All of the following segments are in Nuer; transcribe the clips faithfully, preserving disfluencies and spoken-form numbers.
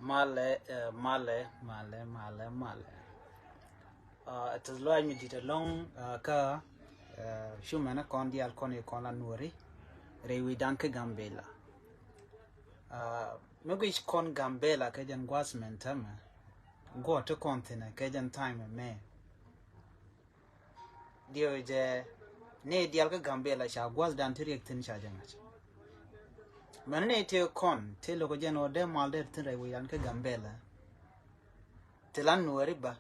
Malɛ, eh, malɛ, malɛ, malɛ, malɛ. Ah, it is lɔaac mi di̱t ɛlɔ̱ŋ, ah, kä, eh, cumɛn kɔn diaal kɔn i̱ kɔn la Nuɔri rɛy wi̱dan kä Gambela. Ah, mi guic kɔn Gambela kɛ jɛn gua̱th mɛn tämɛ guɔ ti kɔn thi̱nɛ kɛ jɛn tha̱a̱ŋ mɛ mɛ. Diɛw jɛ ni diaal kä Gambela ca gua̱thdan ti riɛk thi̱n ca jɛ ŋa̱c. Mɛn ni ti kɔn ti lo̱k jɛn ɔ dee mal dee thi̱n rɛy wi̱dan kä Gambela. Ti lan Nuɔri ba.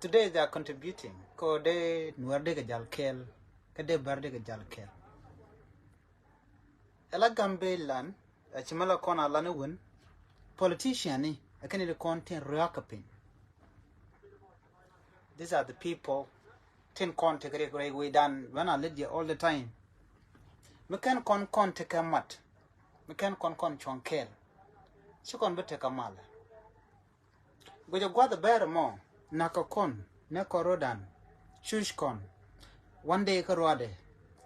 Today they are contributing. Kä dee Nuɔri dee kɛ jal kɛɛl. Kä dee Bär dee kɛ jal kɛɛl. Ɛ la Gambelan, ɛ ci mɛ la kɔn a lan i̱ wun. Politician ni, ɛ kɛn i̱ di kɔn tin röak kɛ piny. These are the people tin kɔn tekɛ riɛk rɛy wi̱dan, when I lead you all the time. Mi kɛn kɔn kɔn tekɛ mat. Mi kɛn kɔn kɔn cuɔ̱ŋ kɛɛl. Ci kɔn bi tekɛ mal. Guicɛ gua̱th bɛr mɔ, nak kɛ kɔn, nɛ kɔn ro̱dan, cuc kɔn, one day kä ruadɛ,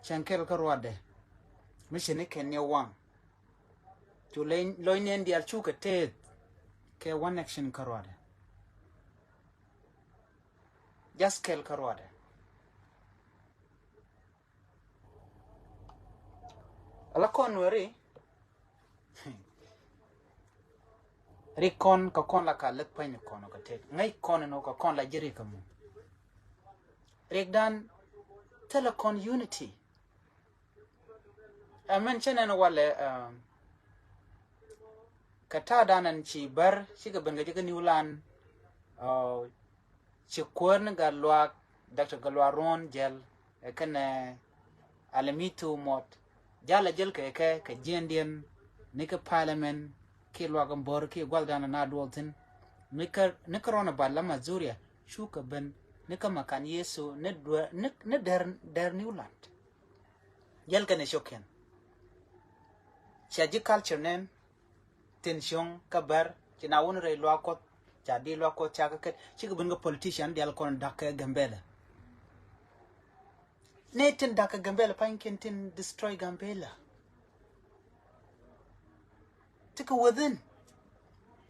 cɛn kɛl kä ruadɛ, mi cɛ ni kɛn ni waŋ. Cu lɔc nɛn diaal cukɛ teth kɛ one action kä ruadɛ. Just kɛl kä ruadɛ. Ala kɔn weri. Rik kɔn ka kɔn la ka lek pany kɔn ka tek. Ŋäc kɔn no ka kɔn la jiri ka mu. Rik dan thilɛ kɔn unity. Amen cɛ nɛn walɛ, um, ka ta̱a̱ dan ɛn ci Bär cikɛ ben ka jɛ kä New Land. Uh, ci kuäär ni Gatluak, Doctor Gatluak Ruɔ̱n jɛl, ɛ kɛnɛ Alamitu Mɔt. Jal a jɛl kɛ kɛ kɛ jiɛndiɛn ni kä parliament, ki luak in bo̱r ki gua̱l dan na duɔl thi̱n. Ni kä, ni kä rɔn a bal la Mazuria, cu kɛ ben ni kä Makan Yesu ni duɛ, ni, ni dɛr, dɛr New Land. Jɛl kɛnɛ cio̱kiɛn. Cia ji̱ culture nɛn, tin cio̱ŋ kä Bär, ci na wun rɛy luaak Kuɔth, ca di luaak Kuɔth ca kä ket, cikɛ ben kä politician diaal kɔn da̱k kɛ Gambela. Ni tin da̱k kɛ Gambela, panykiɛn tin destroy Gambela. Ti kɛ within.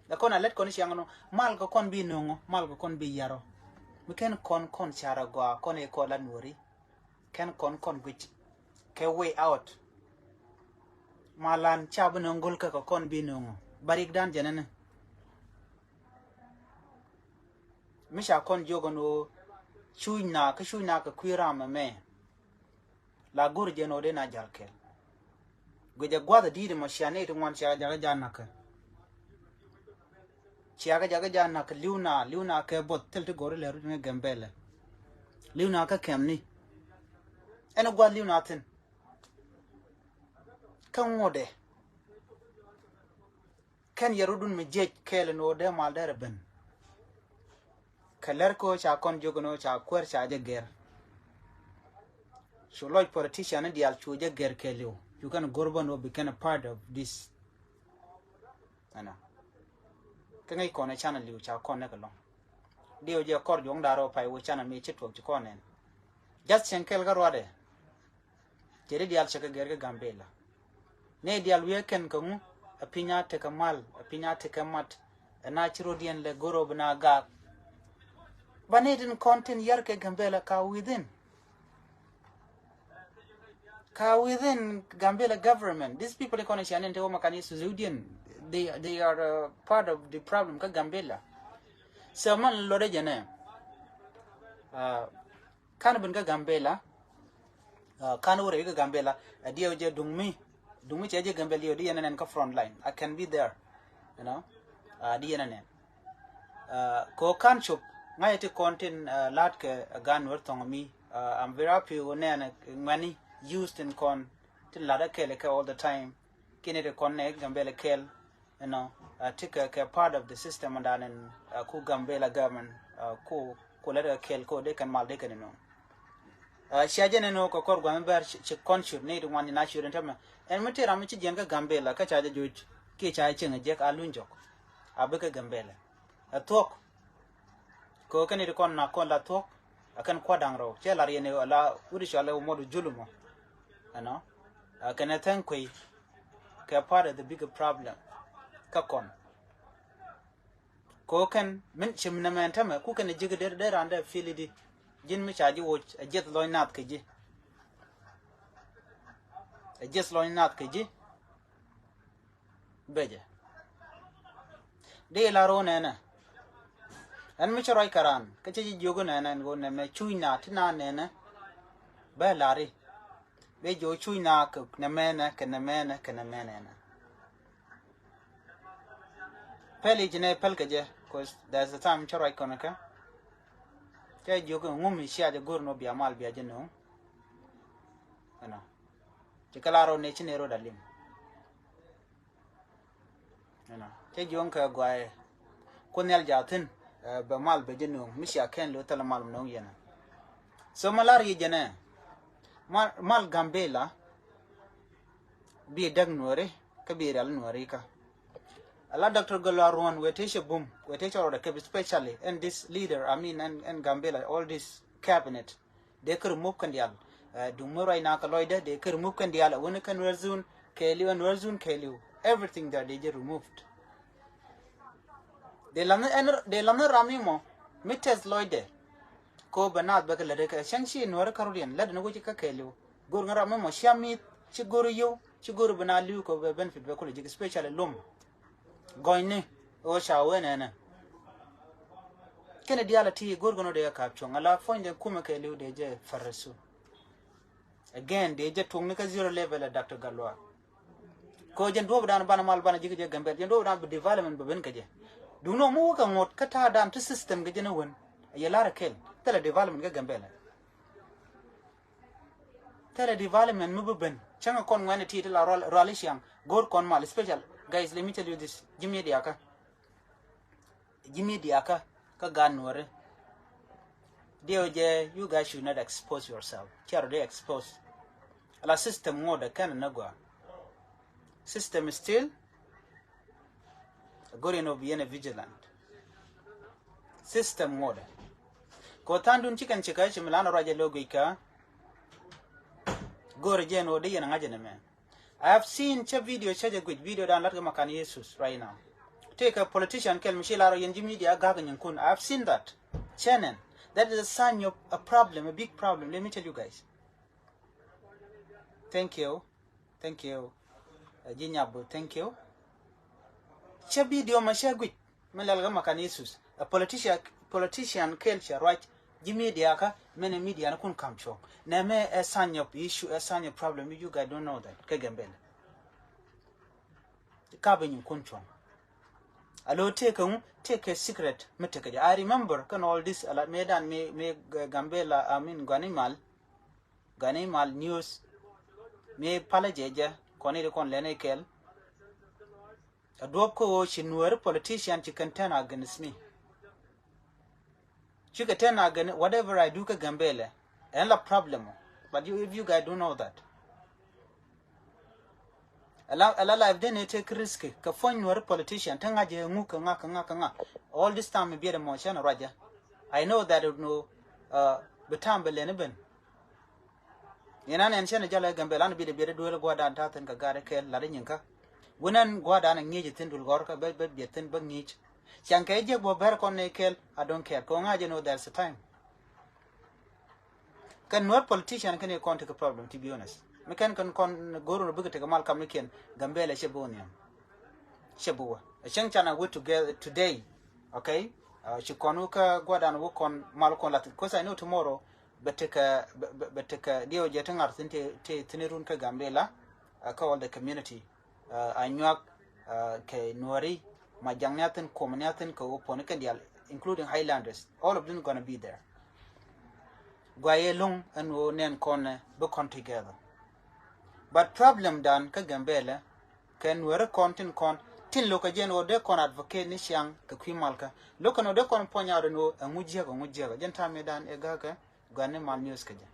La kɔn a lɛt kɔn ciaŋ nɔ, mal kɛ kɔn bi no̱ŋɔ, mal kɛ kɔn bi yarɔ. Mi kɛn kɔn kɔn carɛ gɔaa, kɔn i̱ kɔn la Nuɔri. Kɛn kɔn kɔn guic kɛ way out. Malan ca bi nöŋ gol kä kɛ kɔn bi nöŋ ɔ. Barik dan jɛnɛni. Mi ca kɔn jiök ɛn ɣöö cuc na kä cuc na kɛ kui̱ ram ɛmɛ. La go̱r jɛn ɣöö dee na jal kɛl. Guic ɛ gua̱th ɛ di̱i̱t ɛmɔ cia nɛy ti ŋuan cia jakä ja nakä. Cia kä jakä ja nakä li̱w na, li̱w na kɛ buɔth thil ti go̱r ilɛ rut ni Gambela. Li̱w na kä kɛmni. Ɛn gua̱th li̱w na thi̱n. Kä ŋuɔ̱tdɛ. Kɛn yɛ rudun mi jiɛc kɛɛl ni ɣöö dee mal derɛ ben. Kɛ lɛr kä ɣöö ca kɔn jiök ni ɣöö ca kuäär ca jɛ gɛr. Cu lɔc politician ni diaal cu jɛ gɛr kɛɛliw. Cu kɛn go̱r bä ni ɣöö bi kɛn a part of this. Ɛnɔ. Kä ŋäc kɔn ɛ canɛ li̱w ca kɔn nɛ kɛ lɔ̱ŋ. Diɛw jɛ kɔr juɔ̱ŋ da̱r ɣöö pay wee canɛ mi ci tuɔɔk ci kɔn nɛn. Just cɛn kɛɛl kä ruadɛ. Cɛ di diaal cɛ kɛ gɛr kɛ Gambela. Nɛ diaal wi̱i̱ kɛn kɛ ŋu, ɛ piny a tekɛ mal, ɛ piny a tekɛ mat, ɛ na ci rot yɛn lɛ go̱r ɔ bi na gaak. Ba nɛ tin kɔn tin yar kɛ Gambela ka within. Ka within Gambela government. These people kɔn cia nɛn te wä ma kan Yesus Yudian. They, they are, uh, part of the problem kä Gambela. So man lɔdɛ jɛ nɛ. Uh, Kan ben kä Gambela. Uh, kan wurɛ kä Gambela. A diɛw jɛ duŋ mi. Duŋ mi cɛ jɛ Gambela diɛw di yɛn nɛn kä front line. I can be there. You know. Uh, di yɛn nɛn. Uh, ko kan cop. Ŋa̱c ti kɔn tin, uh, lat kɛ, uh, gan wur thɔŋ mi. Uh, I'm very happy wä nɛn ŋuɛni used in kɔn tin lat a kɛl kɛ all the time. Kini ti kɔn nɛ Gambela kɛl. Ɛnɔ, uh, ti kɛ, kɛ part of the system dan in, uh, ku Gambela government, uh, ku, ku lɛt kɛ kɛl ku dee kɛn mal dee kɛn inɔ. Uh, cia jɛ nɛn ɔ kɛ kɔr guam bɛr ci, ci kɔn cut ni ti ŋuan ni na cut in tämɛ. Ɛn mi ti ram mi ci jiɛn kä Gambela kä ca jɛ joc ki ca jɛ cieŋ jek a luny jɔk. A bi kä Gambela. A thuɔk. Kɛ ɣöö kɛn i̱ ti kɔn na kɔn la thuɔ̱k, a kɛn kua̱r da̱ŋ rɛw. Cɛ lar yɛn i̱ la wut i̱ cɔal i̱ wä muɔt julumɔ. Ɛnɔ. A kɛn ɛ thɛŋ kuey kɛ part of the bigger problem. kä kɔn. Ko kɛn min ci min nɛmɛ ɛn tämɛ ku kɛn ɛ ji̱k der der randɛ fili di. Ji̱n mi ca ji̱ woc ɛ jiɛth lɔny nath kɛ ji̱. Ɛ jiɛth lɔny nath kɛ ji̱. Becɛ di lar wä nɛnɛ. Ɛn mi cä ruac karan kä cä ji̱ jiök wä nɛnɛ ɛn ɣöö nɛmɛ cuc na ti na nɛnɛ. Bɛ lari bɛ jiök cuc na kɛ nɛmɛnɛ kɛ nɛmɛnɛ kɛ nɛmɛnɛ nɛ. Pɛl i̱ jinɛ pɛl kɛ jɛ. Cause there's a time cä ruac kɔn kä cä jiök ŋum i̱ cia jɛ go̱r nɔ bia mal bia jɛ nöŋ. Ɛnɔ ci kɛ lar wä nɛ ci nɛ rot a lim. Cä jiɔ̱ŋ kɛ guayɛ kun nhial jaathin. Bɛ mal bɛ jɛ nuɔ̱ŋ mi cia kɛn lo thilɛ mal mi nuɔ̱ŋ yɛn. So ma lar yi jɛnɛ mal Gambela. Bi däk nuɔri kä bi rial nuɔri kä. Ala Doctor Golo Aruɔn wee tëë cɛ bum wee tëë cɛ rɔɔdɛ kɛp, especially ɛn this leader, I mean ɛn Gambela, all this cabinet. Dee kä remove kɛn diaal. Duŋ mi ruac na kɛ lɔcdɛ dee kä remove kɛn diaal. Ɛ wuni kɛn Nuer zone kɛɛliw, ɛn Nuer zone kɛɛliw. Everything there dee jɛ removed. Dee lath ni ram mi mɔ mi tɛth lɔcdɛ. Ko bɛ naath bɛ kɛ lät kɛ cäŋ ci Nuer kä rut yɛn lät ni wec kä kɛɛliw. Go̱r ŋä ram mi mɔ cia mi̱th ci go̱r yio̱w ci go̱r bi na li̱w kɛ bɛ benefit bɛ kulɛ ji̱k, especially lom. Gɔnyni ɣöö ca wen ɛnɛ. Kɛnɛ diaal a ti go̱r gɔnɔ dee kaap cuɔ̱ŋ ala puɔ̱nydɛ kumɛ kɛɛliw dee jɛ farasu. Again dee jɛ tuɔ̱ŋni kä zero level ɛ Doctor Galwa. Kɛ jɛn duɔ̱ɔ̱p dan banɛ mal banɛ ji̱ kɛ jɛ Gambela, jɛn duɔ̱ɔ̱p dan bi development bɛ ben kɛ jɛ. Duŋni ɔmɔ wä kɛ ŋot kä ta̱a̱ dan ti system kɛ jɛn ɛ wen. Ɛ yɛ lar ɛ kɛl thilɛ development kä Gambela. Thilɛ development mi bi ben cäŋ kɔn ŋuɛ̈ni ti ti la rual, ruali ciaŋ. Go̱o̱r kɔn mal special. Guys, let me tell you this. Ji̱ media kä, ji̱ media kä, kä gaat Nuɔri. Diɛw jɛ, you guys should not expose yourself. Cɛ rɔ di expose. Ala system ŋot ɛ kɛn ni gua. System is still. Go̱r yɛn ɔ bi yɛn ɛ vigilant. System ŋotdɛ. Kɛ ɣöö tha̱a̱ŋdun ci kɛn ci kä ci mi lan ruac ɛ lo̱ guic kä. Go̱r jɛ ɛn ɣöö dee yɛn ɛ ŋa̱c ɛn ɛmɛ. I have seen cä video cä jɛ guic video dan lat kɛ Makan Yesus right now. Tëëkɛ politician kɛl mi ci lar ɔ yɛn ji̱ media gak nyinkun. I have seen that. Cɛ nɛn. That is a sign of a problem, a big problem. Let me tell you guys. Thank you. Thank you. Ji̱ nyabul, thank you. Cä video ma cä guic mi lɛl kä Makan Yesus. A politician, politician kɛl cɛ ruac ji̱ media kä mɛn ɛ media ni kun kam cuɔ̱ŋ. Nɛ mɛ ɛ sign of issue, ɛ sign of problem, you guys don't know that. Kä Gambela. Ka bi nyin kun cuɔ̱ŋ. A lo tëëkɛ ŋu, tëëkɛ secret mi tëëkɛ jɛ. I remember kɛn all this a la mëë dan mi, mi Gambela, I mean, Guanimal. Guanimal news. Mi palä jɛ jɛ kɔn iri kɔn lɛn ikɛl. A duɔp kä ɣöö ci Nuɛri politician ci kɛn turn against me. Ci kɛ turn against whatever I do kä Gambela. Ɛn la problem. But you, if you guys don't know that. Ala, ala life den ɛ take risk kɛ puɔ̱ny Nuɛri politician te ŋa̱c ɛ ŋuk kɛ ŋa̱ kɛ ŋa̱ kɛ ŋa̱. All this time biɛt ɛmɔ cɛn ruacɛ. I know that no, uh, bi tam bɛ lɛn iben. Yɛn an ɛn cɛn jalɛ Gambela an biɛt biɛt duel guadan ta thin kɛ gar kɛl lat nyin ka. Wun an guadan ŋiec thin dul gɔr ka bɛ bɛ biɛt thin bɛ ŋiec. Can kɛ jiɛk bɔ ber kɔn ne kɛl, I don't care. Kɛ ŋa̱c ɛn o there's a time. Kɛn Nuer politician kɛn kɔn tekɛ problem, to be honest. Mi kɛn kɛn kɔn goru no bikɛ tekɛ mal kam ni kiɛn Gambela cɛ bo niam. Cɛ bo wa. A cɛŋ can a wit together today. Okay? Uh, ci kɔn wä kä guadan wä kɔn mal kɔn lat. Cause I know tomorrow bɛ tekɛ, bɛ, bɛ, bɛ tekɛ diɛw jɛ ti ŋar thin ti, ti, thin run kä Gambela. Uh, kä all the community. Uh, Anyuak, uh, kɛ Nuɔri, Majang ni a thin, Kom ni a thin, kɛ wä puɔni kɛn dial, including Highlanders. All of them gonna be there. Gua yɛ luŋ ɛn wä nɛn kɔn nɛ bi kɔn together. But problem dan kä Gambela, kɛ Nuɛri kɔn tin kɔn, tin lokä jɛn wä dee kɔn advocate ni ciaŋ kɛ kui̱ malkä. Lokä ni wä dee kɔn puɔny out ɛn wä ɛŋu jiäk, ɛŋu jiäk. Jɛn tam mi dan ɛ gäkä, gua ni mal news kä jɛ.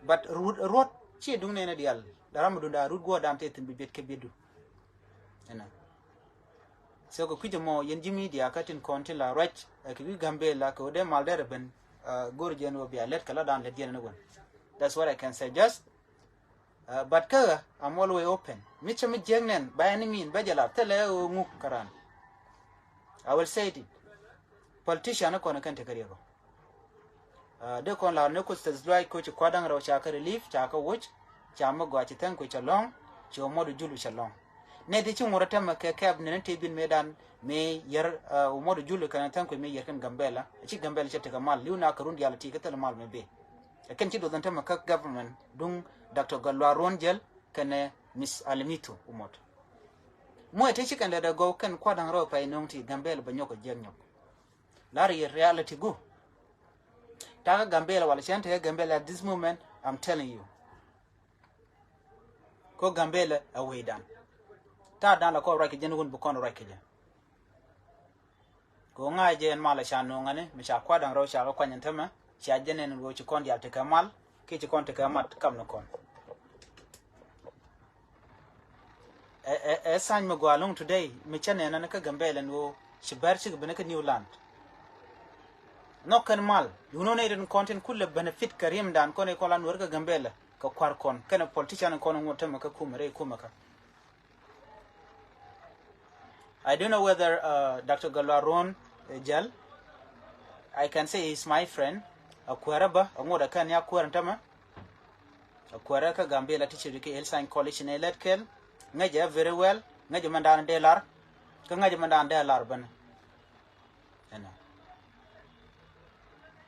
But ruɔt, ruɔt, ci duŋ nɛn ɛ dial. Daram dunda ruɔt guɔ dan te thin bi biɛt kɛ biɛt du. Ɛnɛ. So kɛ kui̱c ɛmɔ yɛn ji̱ media kä tin kɔn tin la ruac ɛ kɛ wi̱i̱ Gambela kɛ wä dee mal derɛ ben. Uh, go̱r jɛn wä bia lɛt kɛ la dan lɛt jɛn ni wän. That's what I can suggest. Uh, but kä ɣä, I'm always open. Mi cä mi jiäk nɛn, by any mean, bä jɛ lar, thilɛ ɣä ŋuk kä ran. I will say it. Politician ni kɔn kɛn tekɛ riɛk ɔ. Uh, dee kɔn lar ni Kuoth Thɛth Luac ko ci kua̱r da̱ŋ rɛw ca kä relief, ca kä woc, ca mi gɔaa ci thank you ca lɔ̱ŋ, ci Omod Ojulu ca lɔ̱ŋ. Nɛ di ci ŋuɔ̱t tämɛ kɛ kɛp nɛn ti bin mëë dan, mëë yɛr, uh, Omod Ojulu kɛn thank you mëë yɛr kɛn Gambɛla, ci Gambɛla cɛ tekɛ mal, li̱w na kɛ run diaal ti kɛ thil mal mëë bëë. Ɛ kɛn ci duɔth ɛn tämɛ kä government duŋ Doctor Gatluak Ruɔ̱n Jiɛl kɛnɛ Miss Alimito Umot. Muɔc ti ci kɛn lɛt ɛ gɔw kɛn kua̱r da̱ŋ rɛw pɛy nöŋ ti Gambɛla bɛ nyɔk ɛ jiɛk nyɔk. Lar yɛ reality gu. Ta̱a̱ kä Gambɛla wala cɛn tekɛ Gambɛla at this moment, I'm telling you. Ko Gambɛla ɛ wecdan. Ta̱a̱ da̱a̱n la kɔn ruac kɛ jɛ ni wun bi kɔn ruac kɛ jɛ. Kɛ ɣöö ŋa̱cä jɛ ɛn mal ɛ ca nööŋäni mi ca kua̱r da̱ŋ rɛw ca kɛ kuany ɛn tämɛ, cia jɛ nɛn ɣöö ci kɔn diaal tekɛ mal kiɛ ci kɔn tekɛ mat kam ni kɔn. Ɛ, ɛ, ɛ sign mi gɔaa ɛlɔ̱ŋ today mi cä nɛn ɛn kä Gambɛla ɛn ɣöö ci bɛr cikɛ ben kä new land. Nhɔk kɛn mal, duundɛ ni rin kɔn tin kulɛ benefit kɛ riɛmdan kɔn i̱ kɔn la Nuäär kä Gambɛla kɛ kua̱r kɔn kɛnɛ politician kɔn ŋuɔ̱t tämɛ kä kumɛ rɛy kumɛ kä. I don't know whether, uh, Doctor Gatluak Ruɔ̱n, uh, Jiɛl, I can say he's my friend. A kuäärä bä, a ŋot a kɛn ni a kuäär ni tämɛ. A kuäärä kä Gambɛla ti ci ri kɛ Hillside Coalition ɛ lät kɛl. Ŋäcɛ very well, ŋäcɛ mɛn da̱a̱n dee lar. Kä ŋäcɛ mɛn da̱a̱n dee lar bänä. Ɛnɔ.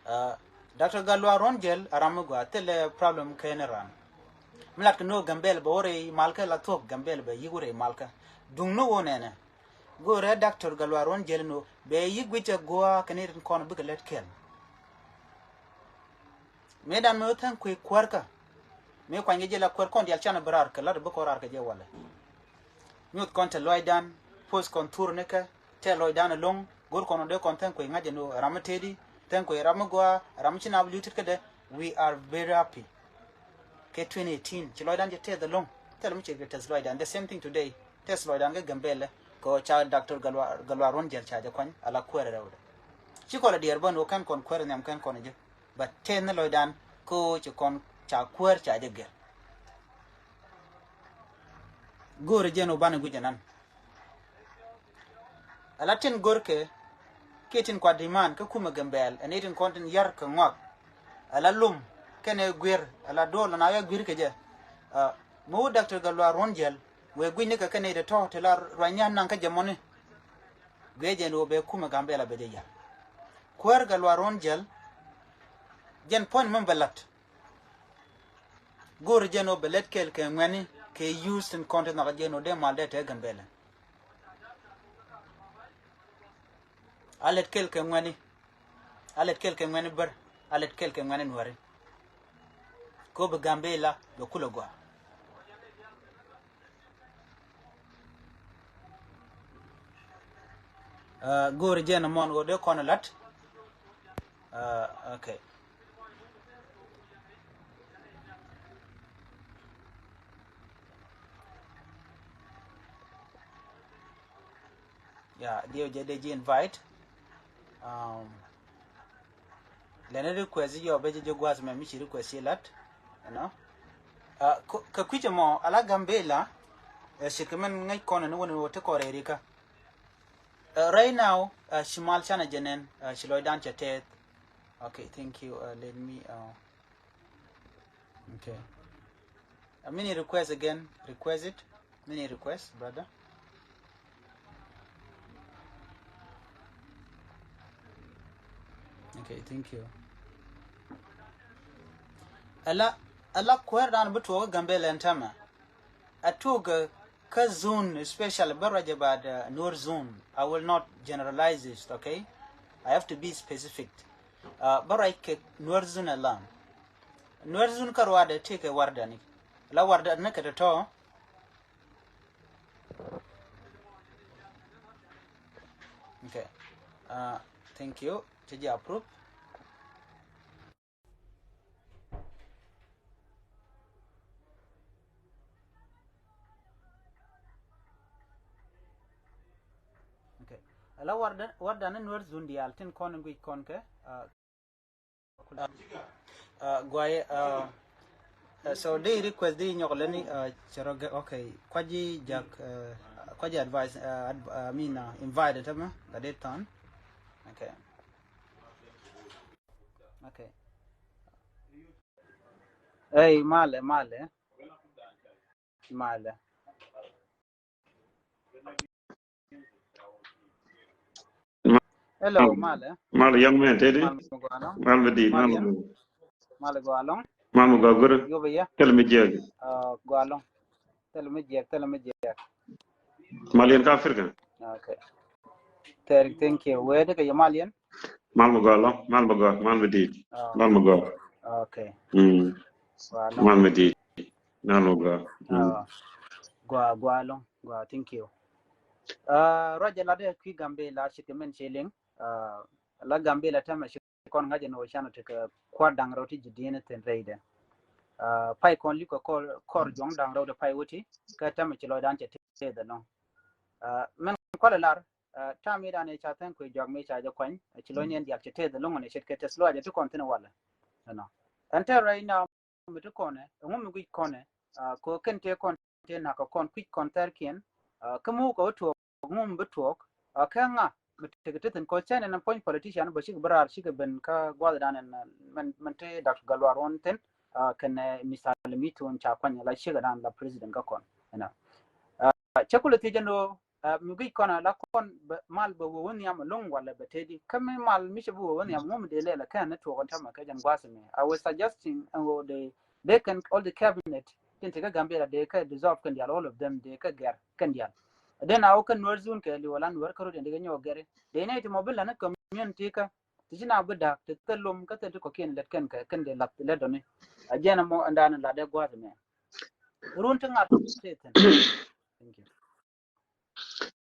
Uh, Doctor Gatluak Ruɔ̱n Jiɛl a ram mi gɔaa thilɛ problem kɛn ran. Mi lat kɛ ni ɣöö Gambɛla bɛ wä rɛy malkä la thuɔ̱k Gambɛla bɛ yi̱k wä rɛy malkä. Duŋ ni ɣöö nɛnɛ. Go̱o̱rɛ Doctor Gatluak Ruɔ̱n Jiɛl ni ɣöö bɛ yi̱k gui̱c a gua̱a̱ kɛ ni rin kɔn bikɛ lät kɛl. Mëë dan mëë wä thank you kuäärkä. Mëë kuany kɛ jɛ la kuäär kɔn diaal canɛ bi raar kɛ lat bi kɔn raar kɛ jɛ walɛ. Nyuth kɔn te lɔcdan, post kɔn thur ni kɛ, te lɔcdan ɛlɔ̱ŋ, go̱r kɔn dee kɔn thank you ŋa̱c ɛn ɣöö ram mi tëëdi, thank you ram mi gɔaa, ram mi ci nap li̱w tet kädɛ, we are very happy. Kɛ twenty eighteen, ci lɔcdan jɛ tɛth ɛlɔ̱ŋ, thilɛ mi ci kɛ tɛth lɔcdan, the same thing today, tɛth lɔcdan kä Gambɛla, kɛ ɣöö ca Doctor Gatluak, Gatluak Ruɔ̱n Jiɛl ca jɛ kuany, ala kuäär rɛwdɛ. Ci kɔn la diɛɛr bä ɛn ɣöö kɛn kɔn kuäär nhiam kɛn kɔn jɛ. But tɛth ni lɔcdan kä ɣöö ci kɔn ca kuäär ca jɛ gɛr. Go̱o̱rɛ jɛn ɣöö banɛ guic ɛnan. Ala tin go̱rkɛ kiɛ tin kua demand kä kumɛ Gambɛla ɛn i̱ tin kɔn tin yar kɛ ŋɔak. Ala lum kɛnɛ guir ala duɔl na yɔ guir kɛ jɛ. Ah, mi wä Doctor Gatluak Ruɔ̱n Jiɛl wee guic ni kɛ kɛnɛ i̱ tɔ̱ ti la ruacni an naŋ kä jɛ mɔni. Guiɛ jɛn ɣöö bɛ kumɛ Gambɛla bɛ jɛ yar. Kuäär Gatluak Ruɔ̱n Jiɛl jɛn puɔ̱ny mi bɛ la̱t. Go̱o̱ri jɛn ɣöö bɛ lät kɛl kɛ ŋuɛ̈ni kɛ use tin kɔn ti nhɔk jɛn ɣöö dee mal dee te Gambɛla. A lät kɛl kɛ ŋuɛ̈ni. A lät kɛl kɛ ŋuɛ̈ni bär. A lät kɛl kɛ ŋuɛ̈ni Nuääri. Kɛ ɣöö bi Gambɛla bɛ kulɛ gɔaa. Uh, go̱o̱ri jɛn ɛmɔn ɣöö dee kɔn ɛ la̱t. Uh, okay. Ya, diɛw jɛ dee ji̱ invite. Um, lɛn request yɔ bɛ jɛ jɛ gua̱a̱th mɛ mi ci request ci lat. You know. Uh, kɛ kui̱c ɛmɔ ala Gambɛla. Ɛ ci kɛ mɛn ŋäc kɔn ni wän wä ti kɔn rɛɛri kä. Uh, right now, uh, ci mal canɛ jɛ nɛn, uh, ci lɔcdan cɛ tɛth. Okay, thank you. Uh, let me, uh, okay. A mini request again. Request it. Mini request, brother. Okay, thank you. Ala, ala kuäär dan bi tuɔɔk Gambɛla ɛn tämɛ. A tuɔɔk kä zone, especially bä ruac about, uh, Nuer zone. I will not generalize this, okay? I have to be specific. Uh, bä ruac kɛ Nuer zone ɛlɔ̱ŋ. Nuer zone kä ruaadɛ tëëkɛ wardani. La wardani kɛ tɔ̱tɔ̱. Okay. Uh, thank you. Cɛ jɛ approve. Okay. Ala warda, warda ni Nuer zone diaal tin kɔn in guic kɔn kɛ, uh, uh, guay, uh, Uh, so di request di nyɔk leni, uh, cɛ rɔ gɛ, okay. Kuaji jak, uh, kuaji advice, uh, adv-, uh, I mean, uh, invite tɛmɛ, ka di tɔn. Okay. Okay. Hey, malɛ, malɛ. Malɛ. Hello, malɛ. Malɛ, young man, tedi. Malɛ mi gɔaa lɔŋ. Malɛ mi dit, malɛ mi gɔaa. Malɛ gɔaa lɔŋ. Malɛ mi gɔaa guri. Yoba ya. Tell me jiɛk. Uh, gɔaa lɔŋ. Tell me jiɛk, tell me jiɛk. Malɛ yɛn ka Africa. Okay. Thank, thank you. Where did you, Malian? Malɛ mi gɔaa lɔŋ, malɛ mi gɔaa, malɛ mi dit. Oh. Malɛ mi gɔaa. Okay. Mm. Gɔaa lɔŋ. Malɛ mi dit. Malɛ mi gɔaa. Mm. Oh. Gɔaa, gɔaa lɔŋ. Gɔaa, thank you. Uh, Roger, la dee kui̱ Gambela, ci kɛ mɛn ci liŋ. Uh, la Gambela tɛmɛ ci kɔn ŋa̱c ɛn ɣöö canɛ tekɛ kua̱r da̱ŋ rɛw ti ji̱ di̱n thi̱n rɛydɛ. Uh, pay kɔn li̱kɛ kɔr, kɔr juɔ̱ŋ da̱ŋ rɛw ti pay wä ti, kä tɛmɛ ci lɔcdan cɛ teth ɛlɔ̱ŋ. Uh, mɛn kualɛ lar, uh, tam mi dan ɛ ca Thɛŋ Kuëë Juak mi ca jɛ kuany, ci lɔc ni ɛn diaal cɛ teth ɛlɔ̱ŋ ɛ ce̱tkɛ tɛth lɔac ɛ ti kɔn thi̱n walɛ. Ɛnɔ. Ɛn tɛr right now, mi ti kɔnɛ, ɛŋu mi guic kɔnɛ, uh, kɛ kɛn tëë kɔn tëë nakä kɔn kui̱c kɔn thɛrkiɛn, uh, kä muk kɛ wä tuɔɔk, ŋu mi bi tuɔɔk, uh, kɛ ŋa mi tekɛ ti thi̱n kɔ cɛn ɛn puɔ̱ny politician bä cikɛ bi raar cikɛ ben kä gua̱thdan ɛn, uh, mɛn, mɛn ti Doctor Gatluak Ruɔn thi̱n, uh, kɛnɛ, uh, misal mi tuɔn ca kuany la cikɛ dan la president kä kɔn, you know. Uh, cɛ kulɛ thiec ɛn ɣöö, uh, mi guic kɔn a la kɔn bɛ, mal bɛ wee wä nhiam ɛlɔ̱ŋ walɛ bɛ tedi. Kä mi mal mi cɛ bi wee wä nhiam ŋu mi dee lɛl ɛ kɛn ni tuɔɔk ɛn tämɛ kɛ jɛn gua̱a̱th ɛmɛ. I was suggesting ɛn ɣöö they, they can, all the cabinet tin ti kä Gambela dee kɛ dissolve kɛn diaal, all of them dee kɛ gɛr kɛn diaal. Then a wä kä Nuer zone kɛ liwä la Nuer kä rut ɛn dee kɛ nyɔk gɛri. Dee nɛy ti mɔ bi la̱t ni community kä ti ci na bi da̱k ti thil lom kä thil ti kɔ̱kiɛn lɛt kɛn kɛ kɛn dee la̱t lɛt dɔ̱ni. A jɛn ɛmɔ ɛn da̱a̱n lat dee gua̱a̱th ɛmɛ. Run ti ŋa̱t ti thi̱n. Thank you.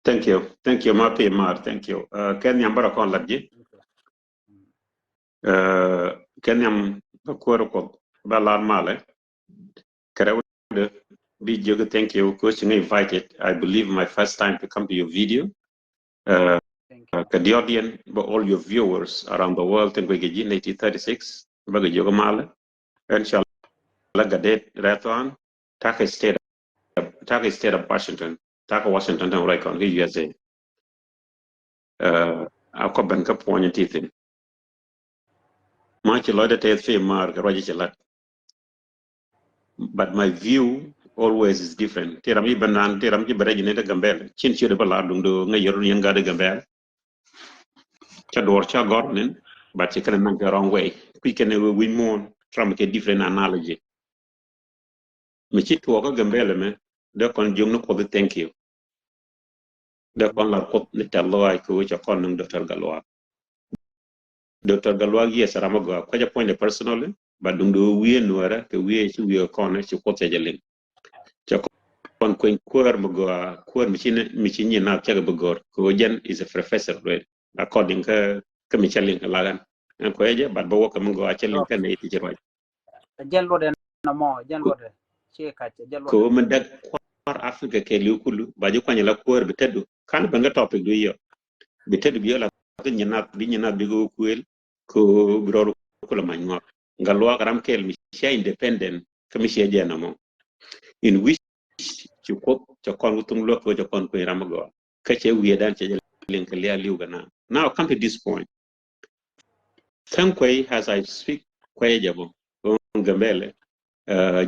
Thank you. Thank you, ma pi mar. Thank you. Uh, kɛ nhiam bärɛ kɔn lat ji̱. Uh, kɛ nhiam bä kuäär Kuɔth bä lar malɛ. Kɛ rɛw dee bi jiök thank you. Kɛ ci ŋä invited. I believe my first time to come to your video. Uh, thank you. Uh, kɛ diɔt yɛn bä all your viewers around the world, thank you kɛ ji̱ nɛy ti thirty-six. Bä kɛ jiök malɛ. Ɛn cɔal la Gadet Rɛthɔn, ta̱kɛ state of, ta̱kɛ state of Washington, ta̱kɛ Washington tin ruac kɔn kä U S A. Uh, a kɔ ben kä puɔ̱ny ti thi̱n. Ma ci lɔcdä tɛth fi mar kɛ ruac ci lat. But my view always is different. Ti ram ci ben nan, ti ram ci ben rɛc ni te Gambela. Cin ci de bä la duŋ do ŋäc yɛr ni yɛn gat de Gambela. Ca duɔr ca gɔr nin, but ci kɛn naŋ kɛ wrong way. Kui̱ kɛn wi̱c muɔ̱ɔ̱n, Trump kɛ different analogy. Mi ci tuɔɔk kä Gambela mɛ, dee kɔn jiök ni Kuɔth thank you. Dee kɔn lar Kuɔth ni tɛth lɔaac kɛ ɣöö cɛ kɔn nuŋ Doctor Gatluak. Doctor Gatluak, yes, ram a gɔaa. Kuecä puɔ̱nydɛ personally, but duŋ di ɣöö wiee Nuäärä kɛ wiee ci wiee kɔn ci Kuoth cɛ jɛ liŋ. Cɛ kɔn kueny kuäär mi gɔaa, kuäär mi ci ni, mi ci nyin naath cɛ kɛ bi gɔ̱r. Kɛ ɣöö jɛn is a professor already. According kä, kä mi cɛ liŋ kɛ lagan. Ɛn kuecä jɛ, but bä wä kɛ mi gɔaa cɛ liŋ kä nɛy ti ci ruac. Jɛn luɔt ɛn nɔmɔ, jɛn luɔt ɛ. Ci kac, jɛn luɔt. Kɛ ɣöö mi däk kua̱r Africa kɛɛliw kulu, ba ji̱ kuany la kuäär bi tetdu. Kan ben kä topic du yɔ. Bi tetdu bi yɔ la kä nyin naath, bi nyin naath bi kɛ kuël. Kɛ ɣöö bi rɔɔd kulɛ mac ŋɔak. Gatluak ram kɛl mi cia independent, kä mi cia jɛ nɔmɔ. In which ci Kuoth cɛ kɔn ku thuŋ luäk kɛ ɣöö cɛ kɔn kueny ram mi gɔaa. Kä cɛ wiee dan cɛ jɛ liŋ kɛ lialiw kɛ na. Now come to this point. Thank Kuei, as I speak, Kuei jɛ bɔ. Ɣöö Gambela. Uh,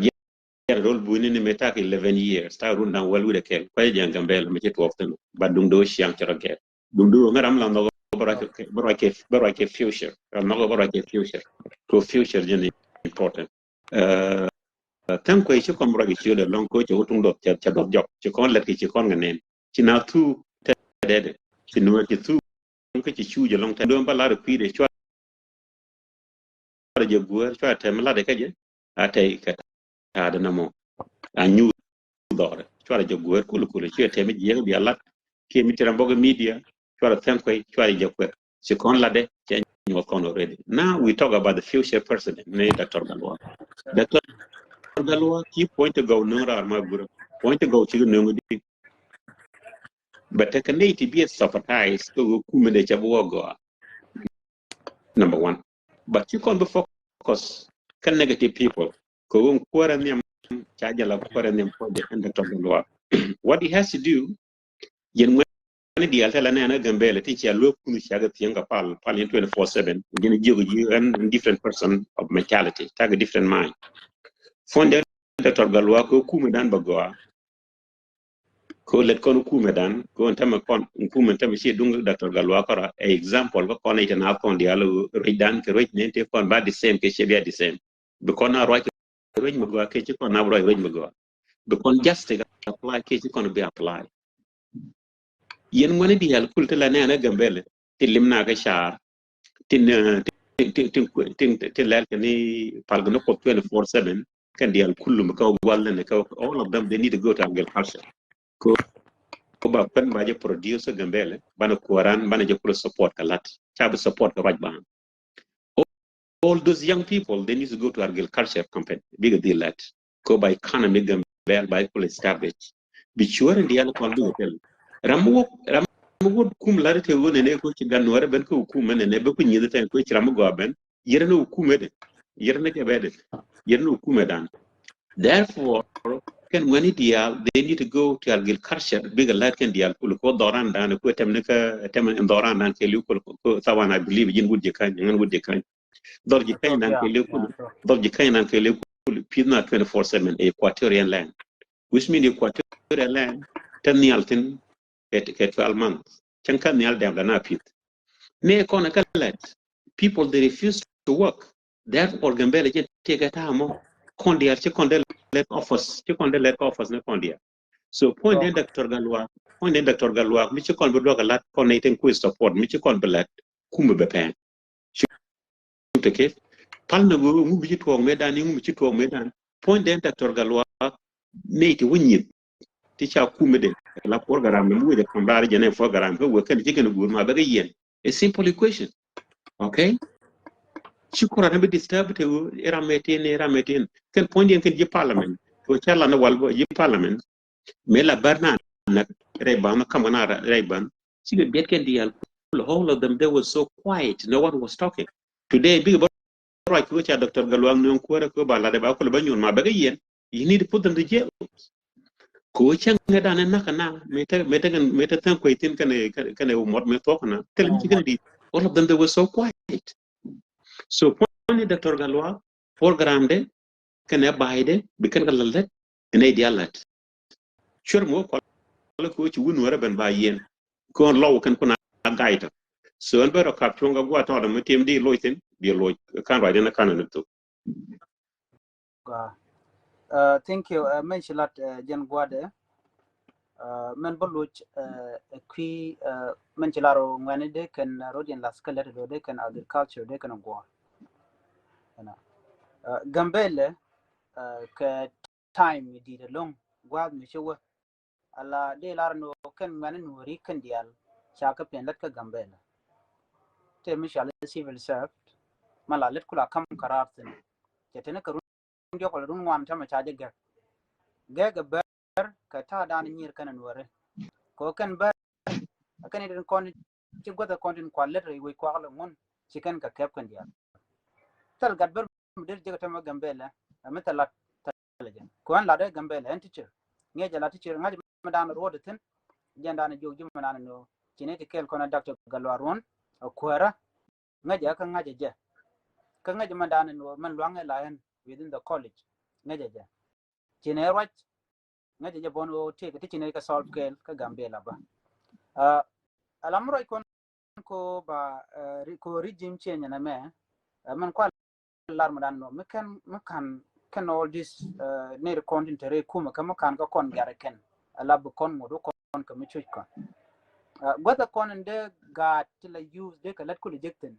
General Buini ni mi tak eleven years, tak run da̱ŋ wäl wi̱cdɛ kɛl. Kuecä jɛ Gambela mi ci tuɔɔk thi̱n. But duŋ di ɣöö ciaŋ cɛ rɔ gɛr. Duŋ di ɣöö ŋäram la nhɔk bä ruac kɛ, bä ruac kɛ, bä ruac kɛ future. Ram nhɔk bä ruac kɛ future. Kɛ future jɛ ni important. Uh, Thank Kuei ci kɔn bä ruac kɛ ciöt ɛlɔ̱ŋ kɛ ɣöö cɛ wä tuŋ duɔth, cɛ, cɛ duɔth jɔk. Ci kɔn lɛt kɛ ci kɔn kɛ nɛn. Ci na thuk tɛtdɛ. Ci nuɔ̱ɔ̱r ci thuk. Kä ci cu jɛ lɔŋ tɛt. Duɔ̱n bä lar kui̱dɛ cua. Cuarɛ jɛ guäär, cuarɛ tɛm latdɛ kä jɛ. A tɛy kɛ ta̱a̱dɛ nɔmɔ. A nyuuth dhɔrɛ. Cuarɛ jɛ guäär kul kul. Cuarɛ tɛm jiɛk bia lat. Kiɛ mi ti ram bɔk media. Cuarɛ Thank Kuei, cuarɛ jɛ kuɛk. Ci kɔn latdɛ, cɛ nyuɔth kɔn already. Now we talk about the future president. Ni Doctor Gatluak. Doctor Gatluak, ci point to go nöŋ raar ma gurä. Point to go ci nöŋ di. But tekɛ nɛy ti bi a sympathize kä ɣöö kumɛ dee cɛ bi wä gɔaa. Number one. But ci kɔn bi focus kä negative people. Kɛ ɣöö kuäärä nhiam, ca jɛ la kuäärä nhiam kɔn jɛ ɛn Doctor Gatluak. What he has to do, yɛn ŋuɛ̈ni diaal tɛlɛ nɛn ɛ Gambɛlɛ ti cia luek kun cia kɛ thiäŋ kɛ pal, pal in twenty-four seven. Jɛn jiök ji̱ ɛn different person of mentality, takɛ different mind. Puɔ̱nydɛ Doctor Gatluak kɛ kumɛ dan bɛ gɔaa. Kɛ lɛt kɔn kumɛ dan, kɛ tämɛ kɔn kumɛ tämɛ ci duŋ Doctor Gatluak kɔrɔ, ɛ example kɛ kɔn ɛ itɛ na kɔn diaal ruec dan kɛ ruec ni ti kɔn ba the same kɛ ci bia the same. Bi kɔn na ruac kɛ ruec mi gɔaa kɛ ci kɔn na ruac ruec mi gɔaa. Bi kɔn justice apply kɛ ci kɔn bi apply. Yɛn ŋuɛ̈ni diaal kul ti la nɛn ɛ Gambɛlɛ ti lim na kɛ car, tin, eh, tin, tin, tin, tin, tin, tin lɛl kɛ ni pal kɛ ni Kuɔth twenty-four seven, kɛn diaal kulum kɛ gual ni kɛ, all of them, they need to go to agriculture. Kɛ, kɛ ba kuɛn ba jɛ produce Gambɛlɛ, banɛ kuäran, banɛ jɛ kul support kɛ lat. Ca bi support kɛ ruac ban. All those young people, they need to go to agriculture company. Bikɛ dhil lat. Kɛ ba economy Gambɛl ba kul establish. Bi cuäär in diaal kɔn bikɛ tel. Ram wok, ram wok kum lat te wone ne ko ci gan nuɔrɛ ben ko kum ne ne be ko nyidhi ten ko ci ram gɔa ben. Yɛrɛ ne hukume de. Yɛrɛ ne kɛ bɛ de. Yɛrɛ ne hukume dan. Therefore, kɛn ŋuɛ̈ni diaal, they need to go to agriculture, bikɛ lat kɛn diaal kul ko dhɔran dan, ko tem ni kä, tem ni dhɔran dan kɛ liw kul ko, ko thawan, I believe, ji̱n wut ji̱ kany, ŋän wut ji̱ kany. Dhɔr ji̱ kany dan kɛ liw kul, dhɔr ji̱ kany dan kɛ liw kul, pi̱th na twenty-four seven, Equatorian land. Which mean Equatorian land, te nhial thin, kɛ, kɛ twelve months. Cäŋ kä nhial dɛm la na pi̱th. Ni kɔn kä lɛt, people, they refuse to work. Therefore, Gambɛlɛ jɛ tekɛ ta̱a̱ mɔ. Kɔn diaal ci kɔn dee lɛt office, ci kɔn dee lɛt office ni kɔn diaal. So point den Doctor Gatluak, point den Doctor Gatluak, mi ci kɔn bi duɔk a lat kɔn ni tin kui̱ support, mi ci kɔn bi lat, kumɛ bɛ pɛn. Cu te kɛ pal ni ɣöö ŋu mi ci tuɔɔk mëë dan, ŋu mi ci tuɔɔk mëë dan. Point den Doctor Gatluak, ni ti wä nyith. Ti ca kumɛ de la program ni mi wecɛ kam raar jɛ ni program kä wek kɛn ci kɛn guur ma bɛ kɛ yɛn. A simple equation. Okay? Ci kura ni bi disturb te ɣöö iram mɛ tin, iram mɛ tin. Kɛn point den kɛn ji̱ parliament. Kɛ ca la ni wal ji̱ parliament. Mëë la bär na nak rɛy ban, kam na rɛy ban. Cikɛ biɛt kɛn diaal kul, all of them, they were so quiet. No one was talking. Today, bikɛ bä ruac kɛ ca Doctor Gatluak ni kuäärä kɛ ba lat ba kul ba nyuɔn ma bɛ kɛ yɛn. You need to put them to jail. Kɛ cäŋ ɛ dan ɛ nak na, mëë te, mëë te, mëë te thäŋ kuec thin kɛn, kɛn, kɛn ɛ mɔt mëë thuɔk na. Thil mi ci kɛn di. All of them, they were so quiet. So, point ni Doctor Gatluak, program de, kɛn ɛ ba̱a̱y de, bi kɛn kɛ lät lät, kɛn ɛ diaal lät. Cuer mi wä kual kɛ ci wun wärä ben ba yien. Kɛ ɣän lɔw kɛn kun a ga̱a̱y tɔ. So ɛn bɛ rɔ kap cuɔ̱ŋ kɛ gua̱a̱th tɔɔdɛ mi tim di loc thin, bi loc kan ruac den kan ni thuk. Uh, thank you. Uh, mɛn ci lat, uh, jɛn gua̱dɛ. Uh, mɛn bä loc, uh, kui̱, uh, mɛn ci lar ɔ ŋuɛni de kɛn, uh, rodiɛn lath kä lɛt do de kɛn agriculture de kɛn guɔ̱ɔ̱r. You know. Uh, Gambɛlɛ, uh, kɛ time mi di̱i̱t ɛlɔ̱ŋ gua̱a̱th mi ci wä. Ala dee lar ni ɣöö kɛn ŋuɛ̈ni nuɔ̱ɔ̱ri kɛn diaal ca kɛ piɛn lät kä Gambɛlɛ. Tëë mi cɔal i̱ civil servant, ma la lät kula kam kɛ raar thi̱n. Cɛ teni kɛ run diɔ̱k kɔlɛ run ŋuan tämɛ ca jɛ gɛk. Gɛk ɛ bär kɛ ta̱a̱ dan nyier kɛn ɛ nuɔ̱ɔ̱ri. Kɛ ɣöö kɛn bär ɛ kɛn i̱ tin kɔn ci guäth ɛ kɔn tin kua lät rɛy wec kuak lɛ ŋun ci kɛn kɛ kɛp kɛn diaal. Thil gat bär mi der jek tämɛ Gambɛlɛ, ɛ mi thil lat thil jɛ. Kɛ ɣän lat ɛ Gambɛlɛ, ɛn teacher. Ŋi̱eec ɛ la teacher, ŋa̱c mi dan ruɔt ɛ thi̱n. Jɛn dan jiök ji̱ mi dan ni ɣöö ci ni ti kɛɛl kɔn ɛ Doctor Gatluak Ruɔ̱n, ɛ kuäärä. Ŋäcɛ kä ŋäcɛ jɛ. Kä ŋäcɛ mɛn da̱a̱n ɛn ɣöö mɛn lua̱ŋ ɛ la ɛn within the college. Ŋäcɛ jɛ. Ci nɛ ruac. Ŋäcɛ jɛ bɔn ɣöö tëëkɛ ti ci nɛ kɛ solve kɛɛl kä Gambɛla bä. Ah, ala mi ruac kɔn ko ba, eh, ri-, ko regime change nɛ mɛ. Eh, mɛn kual lar mi dan nɔ mi kɛn, mi kan kɛn all this, eh, neri kɔn tin te rɛy kumɛ kɛ mi kan kä kɔn garɛ kɛn. Ala bi kɔn ŋot wä kɔn kɛ mi cuc kɔn. Eh, gua̱thɛ kɔn in dee gaat ti la use dee kɛ lät kulɛ jek thin.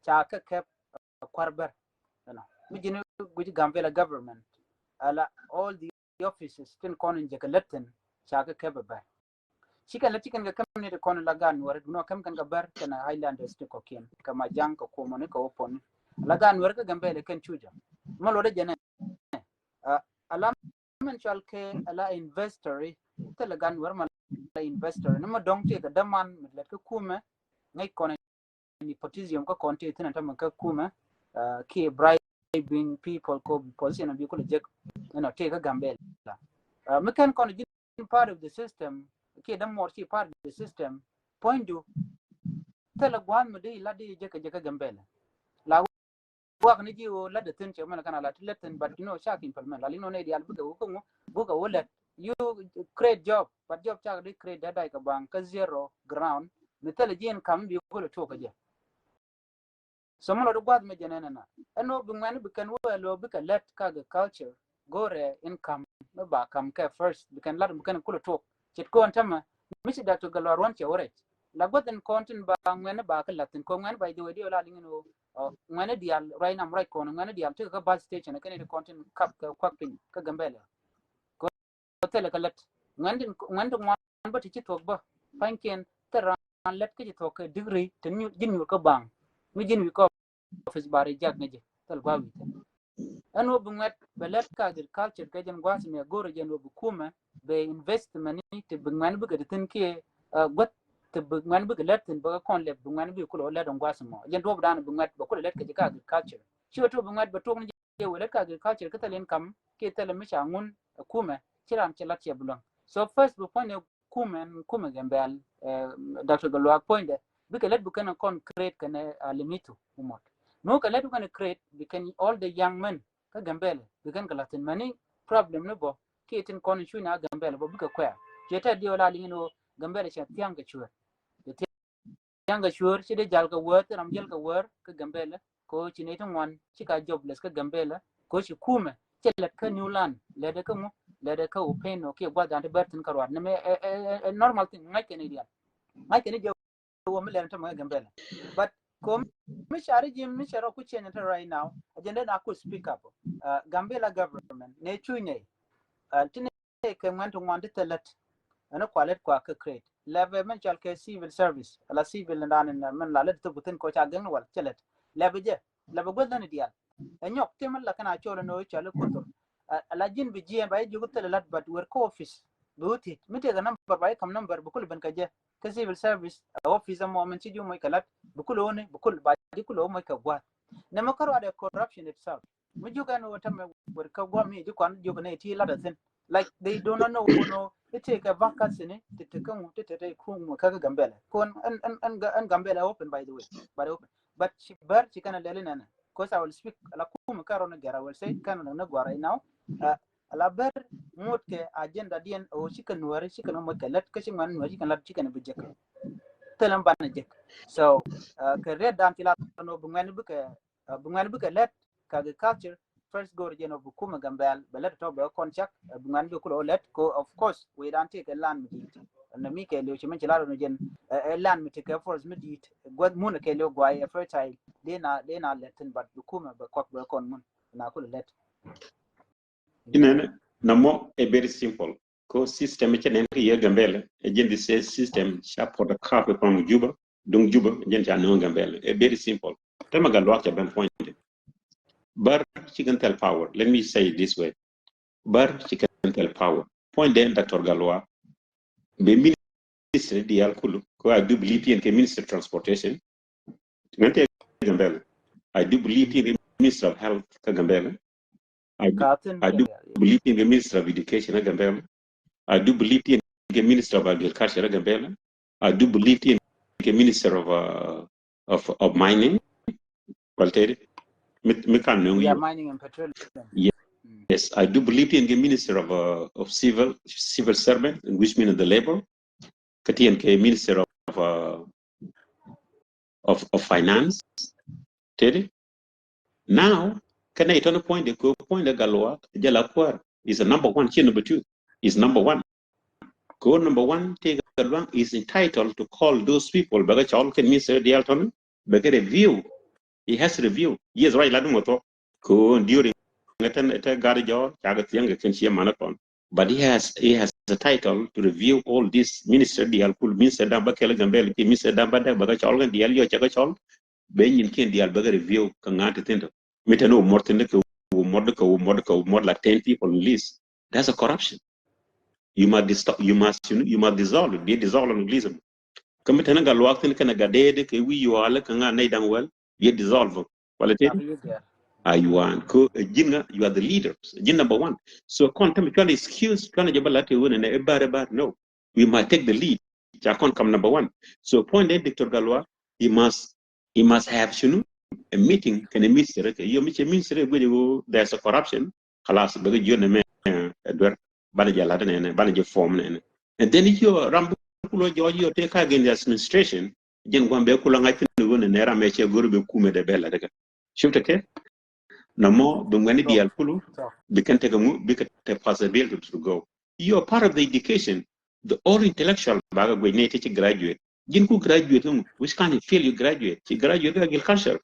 Ca kɛ kɛp, eh, kuar bär. You know, mi ji̱n guic Gambela government. Ala all the offices tin kɔn in jek kɛ lät thin ca kɛ kɛp bär. Ci kɛn lät ci kɛn kɛ käm ni ti kɔn la gaat Nuɔri, dunɔ käm kɛn kɛ bär kɛn Highlanders ti kɔkiɛn, kɛ Majaŋ, kɛ Kuomoni, kɛ Oponi. La gaat Nuɔri kä Gambela kɛn cucä. Ma luɔtdä jɛ nɛ. Ah, ala mɛn cual kɛ ala investor, thilɛ gaat Nuɔri ma la investor. Ni ma dɔŋ ti kɛ däman mi lät kä kumɛ, ŋäc kɔn nepotism kä kɔn ti thin a tämɛ kä kumɛ, ah, kiɛ bribe being people ko bi position bi kulɛ jek, you know, tëë kä Gambela. Uh, mi kɛn kɔn ji̱n part of the system, kiɛ dämuɔɔr ci part of the system, puɔ̱nydu thilɛ gua̱a̱th mi dee lat di jek kɛ jek kä Gambela. La wak ni ji̱ ɣöö lat di thi̱n cɛ mɛn kɛn a lat ti lat thi̱n, but you know, cak implement. La liŋ nɔ nɛy diaal bikɛ wä kä ŋu, bikɛ wä lat. You create job, but job cak di create dee dac kɛ baŋ kä zero ground. Mi thilɛ ji̱ income bi kulɛ tuɔk kä jɛ. So mi lɔ di gua̱th mi jɛ nɛnɛ na. Ɛn ɣöö bi ŋuɛ̈ni bi kɛn wä ɛlɔ bikɛ lät kä agriculture, go̱rɛ income mi ba kam kɛ first, bi kɛn lat bi kɛn kulɛ tuɔk. Ce̱tkɔn tämɛ, mi ci Doctor Gatluak ruɔ̱n cɛ wä rɛc. La gua̱th in kɔn tin ba ŋuɛ̈ni ba kɛ la̱th in kɔ ŋuɛ̈ni ba ji̱ wee di wä la liŋ in ɣöö, uh, ŋuɛ̈ni diaal right now, right kɔn ŋuɛ̈ni diaal tekɛ kä bus station kɛn in kɔn tin kap kɛ kuak piny kä Gambela. Kɔ thilɛ kɛ lät. Ŋuɛ̈n ti, ŋuɛ̈n ti ŋuan bä ti ci thuɔ̱k bä. Pa̱nykiɛn thil raan lät kä ci thuɔ̱k kɛ degree ti ji̱n nyuur kä baŋ. Mi ji̱n wi̱i̱ kɔ office ba reject ŋäcɛ. Thil gua̱a̱ wi̱i̱ thil. Ɛn wä bi ŋuɛ̈t bɛ lät kä agriculture kɛ jɛn gua̱a̱th mi a go̱rɛ jɛn wä bi kumɛ bɛ investment ni ti bi ŋuɛ̈n bikɛ ti thi̱n kiɛ, uh, guäth ti bi ŋuɛ̈n bikɛ lät thi̱n bɛ kɛ kɔn lɛp bi ŋuɛ̈n bi kulɛ wä lät ɛn gua̱a̱th mɔ. Jɛn duɔ̱p dan bi ŋuɛ̈t bɛ kulɛ lät kɛ jɛ kä agriculture. Ci wä tuɔ̱k bi ŋuɛ̈t bɛ tuɔ̱k ni jɛ wä lät kä agriculture kä thil income kiɛ thil mi ca ŋun ɛ kumɛ ci raan ci lat cɛ bi luäŋ. So first bi puɔ̱ny ɛ kumɛ, kumɛ Gambɛl, eh, Doctor Gatluak puɔ̱nydɛ bikɛ lät bi kɛn kɔn create kɛn a limitu umot. Mi wä kɛ lät bi kɛn create bi kɛn all the young men kä Gambɛl bi kɛn kɛ la̱th thi̱n mɛni problem ni bɔ kiɛ tin kɔn cu ni a Gambɛl bɔ bikɛ kuɛɛr. Ciɛ tɛt diɛ wä la liŋ ni wä Gambɛl cɛ thia̱ŋ kɛ cuɛɛr. Thiaŋ kɛ cuɛɛr ci dee jal kɛ wäär, thil ram jal kɛ wäär kä Gambɛl. Ko ci nɛy ti ŋuan ci ka jobless kä Gambɛl. Ko ci kumɛ cɛ lät kä New Land, lät kä ŋu, lät kä Upendo kiɛ gua̱th dan ti bɛr thi̱n kä ruat. Nɛ mɛ ɛ, ɛ, ɛ, ɛ normal thing, ŋa̱c kɛn idial. Ŋa̱c kɛn idial wä mi lɛn tämɛ kä Gambɛl. But ko mi cari ji̱ mi cɛ rɔ ku change te right now, a jɛn den a ku speak up. Uh, Gambɛl government nɛ cuny nɛy. Uh, ti nɛ kɛ ŋuɛn ti ŋuan ti thilät. Ɛn kualät kua kä create. Lɛpɛ mɛn cɔal kɛ civil service. Ala civil ni dan ni mɛn la lät thop kuthin ko ca gɛŋ ni wal cɛ lät. Lɛpɛ jɛ. Lɛpɛ guäth län idial. Ɛ nyɔk ti mɛn la kɛn a cɔl ni wä cɔal i kuthur. Ala ji̱n bi jiɛn ba ji̱ jiök thilɛ lät but wër kä office. Bi wä thiec. Mi tëëkɛ number ba ji̱ kam number bi kul ben kɛ jɛ. Kä civil service, ɛ office ɛmɔ mɛn ci ji̱ moc kɛ lät. Bi kul wä ni, bi kul ba ji̱ kul wä moc kɛ gua̱th. Nɛmɛ kä ruat ɛ corruption itself. Mi jiök ɛn wä tämɛ wër kä guam mi ji̱ kɔn jiök nɛ ti lat a thin. Like they do not know, you know, it take a vacancy ni ti ti kä ŋu ti ti ti kum kä kä Gambɛl. Kon ɛn ɛn ɛn ɛn Gambɛl open, by the way, but open. But ci bär ci kɛn a lɛli nɛnɛ. Cause I will speak ala kum kä rɔ ni gɛr, I will say kɛn a ni guar right now. Uh, ala bär ŋot kɛ agenda diɛn o ci kɛn nuɛri ci kɛn mɔ kɛ lät kä ci ŋuan nuɛri ci kɛn lät ci kɛn bi jek. Thilɛ ban jek. So, uh, kɛ red dan ti la no bi ŋuan bi kɛ, uh, bi ŋuan bi kɛ lät ka agriculture. First go̱r jɛn ɔ bi kumɛ Gambɛl bɛ lät tɔ bɛ kɔn cak, ɛ, bi ŋuan bi kulɛ wä lät ko, of course, wee dan tëëkɛ land mi di̱i̱t. Ɛn mi kɛ liw ci mɛn ci lat ɔn jɛn, ɛ, ɛ, land mi tëëkɛ forest mi di̱i̱t. Gua̱th mun kɛ liw guay ɛ fertile. Dee na, dee na lät thin, but bi kumɛ bɛ kɔk bɛ kɔn mun na kulɛ lät. Inɛnɛ, na mɔ ɛ very simple. Ko system cɛ nɛn kɛ yɛ Gambɛl, ɛ jɛn di sɛ system ca photocopy from Juba, duŋ Juba, jɛn ca nööŋ Gambɛl. Ɛ very simple. Tɛmɛ Gatluak ca ben point. Bär ci kɛn thil power. Let me say it this way. Bär ci kɛn thil power. Point den Doctor Gatluak. Bɛ ministry diaal kulu. Ko I do believe in kɛ ministry of transportation. Ŋän tɛ Gambɛl. I do believe in kɛ ministry of health kä Gambɛl. I do, I do believe in kɛ ministry of education kä Gambɛl. I do believe in kɛ ministry of agriculture kä Gambɛl. I do believe in kɛ ministry of, uh, of, of mining. Kual tɛri. Mi, mi kan nöŋ. Yeah, mining and petroleum. Yes, I do believe in kɛ ministry of, uh, of civil, civil servant, which means the labor. Kä ti ɛn kɛ ministry of, uh, of, of finance. Tɛri. Now, kɛn nɛ itɔn point de ko point de Gatluak jɛ la kuäär is a number one, ci number two is number one. Ko number one ti Gatluak is entitled to call those people bɛ kɛ cɔl kɛn minister diaal tɔn bɛ kɛ review. He has to review. Yes, right, la dum tɔ. Ko during tɛn tɛ gari jɔ ca kɛ thiɛŋ kɛ kɛn ci man tɔn. But he has, he has a title to review all this minister diaal kul, minister dan ba kɛl Gambɛl ki minister dan ba dek ba kɛ cɔl kɛn diaal yɔ cɛ kɛ cɔl. Bɛ nyin kiɛn diaal bɛ kɛ review kɛ ŋa̱n ti thin tɔ. Mi tɛn wä mɔr thin kɛ wä mɔr kɛ wä mɔr kɛ wä mɔr like ten people in list. That's a corruption. You must dissolve, you must, you know, you must dissolve it. Bi dissolve in English. Kä mi tɛn Gatluak thin kɛn Gatdɛɛt kɛ wi̱i̱ yual kɛ ŋa̱n nɛy da̱ŋ wäl. Bi dissolve. Kual tɛri. a yuan ko ji̱n ŋa, you are the leaders, ji̱n number one. So kɔn tämɛ cual excuse cual jɛ bä la te wun nɛ ɛ bär ɛ bär, no, we must take the lead. Ca kɔn kam number one. So point dɛ Doctor Galwa, he must, he must have, you know, a meeting kɛnɛ minister kɛ yo mi cɛ minister guic wo there's a corruption. Kalas bɛ kɛ jion nɛ mɛ ɛ duer banɛ jɛ lat nɛ nɛ banɛ jɛ form nɛ nɛ. And then yo ram bi kulo jɔɔc yo te ka against the administration. Jɛn guam bɛ kulo ŋa̱c thin wun nɛ ram mɛ cɛ gor bɛ kumɛ dɛ bɛ lat kɛ. Shufta kɛ? Nɔmɔ bi ŋuɛni diaal kulu bi kɛn tekɛ ŋu bi kɛ te possibility to go. You are part of the education. The all intellectual ba kɛ guic ni ti ci graduate. Ji̱n ku graduate ŋu, which kind of field you graduate? Ci graduate kɛ agriculture.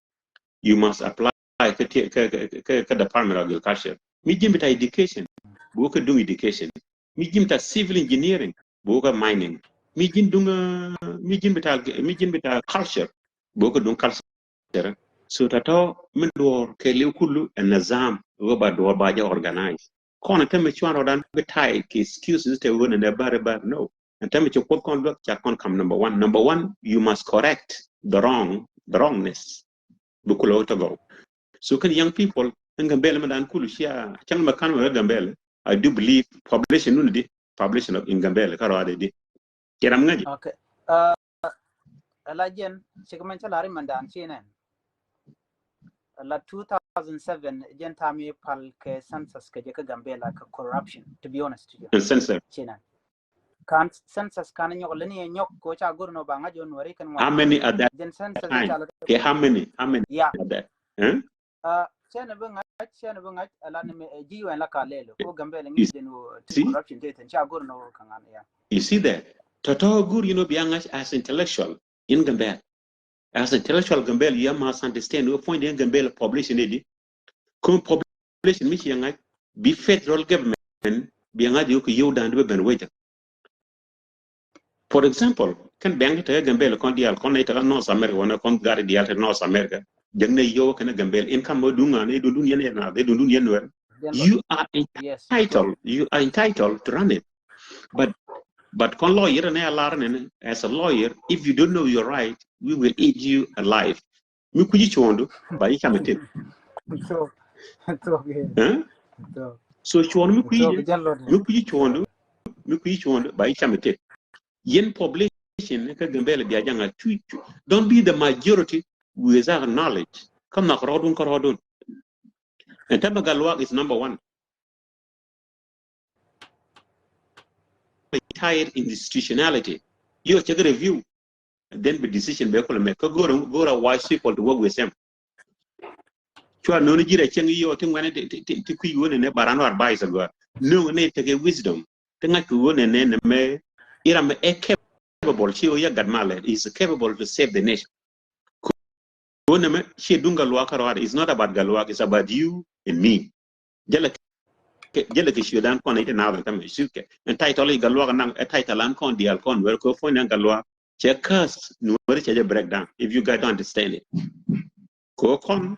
You must apply kɛ ti- kɛ kɛ kɛ kɛ department of agriculture. Mi ji̱n bi ta education, bi wä kɛ duŋ education. Mi ji̱n bi ta civil engineering, bi wä kɛ mining. Mi ji̱n duŋ uh, mi ji̱n bi ta mi ji̱n bi ta culture, bi wä kɛ duŋ culture. So tatɔ min duɔr kɛ liw kulu ɛ nizam wä ba duɔr ba jɛ organize. Kɔn ɛ tämɛ cuan rɔdan bi tai kɛ excuses te wä nɛ bär bär, no. Ɛ tämɛ cɛ kuoth kɔn luɛk ca kɔn kam number one. Number one, you must correct the wrong, the wrongness. Bi kulɛ wä tɔgɔw. So kɛn young people in Gambɛl mɛ dan kulu cia cɛŋ mɛ kan mɛ Gambɛl. I do believe population nun di, population of in Gambɛl ka rɔade di. Cɛ ram ŋa̱c. Okay. Uh, ala jɛn cik mɛn cä lari mɛn dan ci nɛn. Ala two thousand seven jɛn tam yi pal kɛ census kɛ jɛ kɛ Gambɛla kɛ corruption, to be honest to you. Census. Ci nɛn. Kan census kan nyɔk leni nyɔk ko ca gor no ba ŋa̱c on wari kɛn ŋuan. How many at that time? Kɛ how many? How many at that? Huh? Cɛn bi ŋa̱c, cɛn bi ŋa̱c ala ni mɛ ji̱ wɛn la ka lɛl ko Gambɛl ŋi̱ jɛn wo ti corruption te ten ca gor no ka ŋan ya. You see that? Tɔtɔ gor, you know, bia ŋa̱c as intellectual in Gambɛl. As intellectual Gambɛl, you must understand wo point in Gambɛl population di. Ko population mi ci ŋa̱c bi federal government bia ŋa̱c yo ko yow dan di ben wejak. For example, kɛn bɛŋ ti tekɛ Gambɛl kɔn diaal kɔn ni tekɛ North America wanɛ kɔn gari diaal te North America. Jɛŋ ni yow kɛn Gambɛl in kam mɔ duŋ an idun dun yɛn yɛn na idun dun yɛn wɛr. You are entitled, you are entitled to run it. But but kɔn lawyer ni a lar ni as a lawyer, if you don't know your right, we will eat you alive. Mi kui̱ci cuɔ̱ɔ̱ŋdu ba yi cam itek. So cuɔ̱ɔ̱ŋ mi kui̱ci mi kui̱ci cuɔ̱ɔ̱ŋdu mi kui̱ci cuɔ̱ɔ̱ŋdu ba yi cam itek. Yɛn population kä Gambɛl bia jaŋ a tui̱c. Don't be the majority without knowledge. Kä nhɔk rɔɔdun kä rɔɔdun. And Tama Gatluak is number one. Entire institutionality. Yo check review. Then bi decision bɛ kulɛ mɛ kä go̱o̱r go̱o̱r a wise people to work with them. Cua no̱o̱ni ji̱ rɛ cieŋ i̱ yɔ ti ŋuɛni ti kui̱ wä nɛnɛ baran wä advice agɔa. No̱o̱ŋ ni tekɛ wisdom ti ŋa̱c kɛ wä nɛnɛ nɛ mɛ iram ɛ capable ci wä yɛ gat malɛ is capable to save the nation. Kɛ wä nɛmɛ ci duŋ Gatluak kärɔa. It's not about Gatluak, it's about you and me. Jälɛ kɛ jälɛ kɛ ciötdan kɔn i̱ ti naath ɛn tämɛ ci kɛ ɛn title i̱ Gatluak naŋ ɛ title an kɔn diaal kɔn Nuɛr kɛ puɔ̱ny naŋ Gatluak. Cɛ curse Nuɛr cɛ jɛ break down if you guys don't understand it. Kɛ kɔn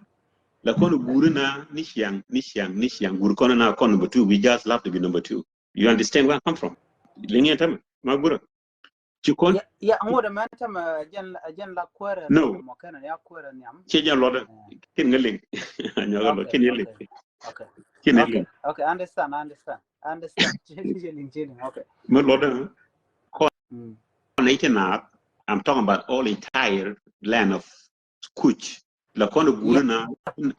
la kɔn guuri na ni ciaŋ ni ciaŋ ni ciaŋ guuri kɔn na kɔn number two. We just love to be number two. You understand where I come from? Liŋ yɛn tämɛ ma gurä. Ci kɔn ya ŋot mɛn tämɛ jɛn jɛn la kuɛrɛ. No. Mɔ kɛn ya kuɛrɛ niam. Ci jɛn lɔdɛ kin ŋä liŋ. Nyɔk lɔ kin yɛ liŋ. Okay. Kin yɛ liŋ. Okay, understand, understand, understand. Ci liŋ, ci liŋ. Okay. Mi lɔdɛ kɔn ni ti naath. I'm talking about all entire land of Kuc. La kɔn guuri na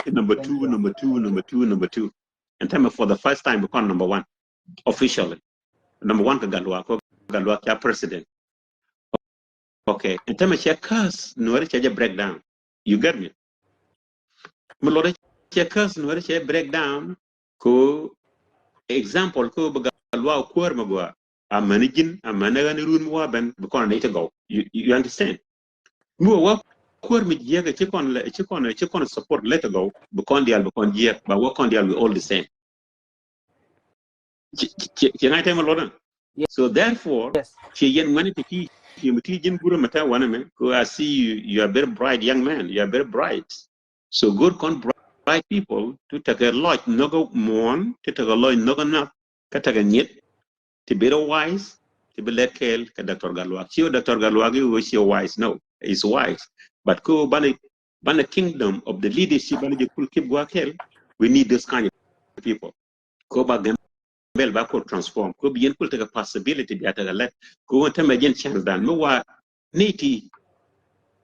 number two, number two, number two, number two. Ɛn tämɛ for the first time bi kɔn number one officially. Number one kɛ Gatluak kɛ Gatluak ca president. Okay. Ɛn tämɛ cɛ curse Nuɛri cɛ jɛ break down. You get me? Mi lɔri cɛ curse Nuɛri cɛ break down. Ko example ko bi Gatluak kuäär mi gɔaa. Amäni ji̱n amäni ɣän irun mi wa ben bi kɔn ni ti gɔw. You, you understand? Mi wä wa kuäär mi jiäk ci kɔn lɛ ci kɔn ci kɔn support lɛ ti gɔw bi kɔn diaal bi kɔn jiäk ba wa kɔn diaal we all the same. Ci ŋa̱c tɛmɛ lɔdä. So therefore ci yɛn ŋuɛni ti ci ci mi ti ji̱n gurä mi tɛ wanɛ mi ko I see you, you are very bright young man, you are very bright. So good kɔn bright people ti tekɛ lɔc nhɔkä muɔ̱ɔ̱n ti tekɛ lɔc nhɔkä nath kä tekɛ ŋi̱et ti bi rɛ wise ti bi lɛt kɛɛl kɛ Doctor Gatluak. Ci wä Doctor Gatluak i̱ wä ci wise, no, is wise. But kä wä banɛ Banɛ kingdom of the leadership, banɛ jɛ kul keep gua̱a̱th kɛl. We need those kind of people. Ko ba Gambel ba ko transform. Ko bi yɛn kul tekɛ possibility bia tekɛ lɛt. Ko wä tämɛ jɛn chance dan. Mi wa niti.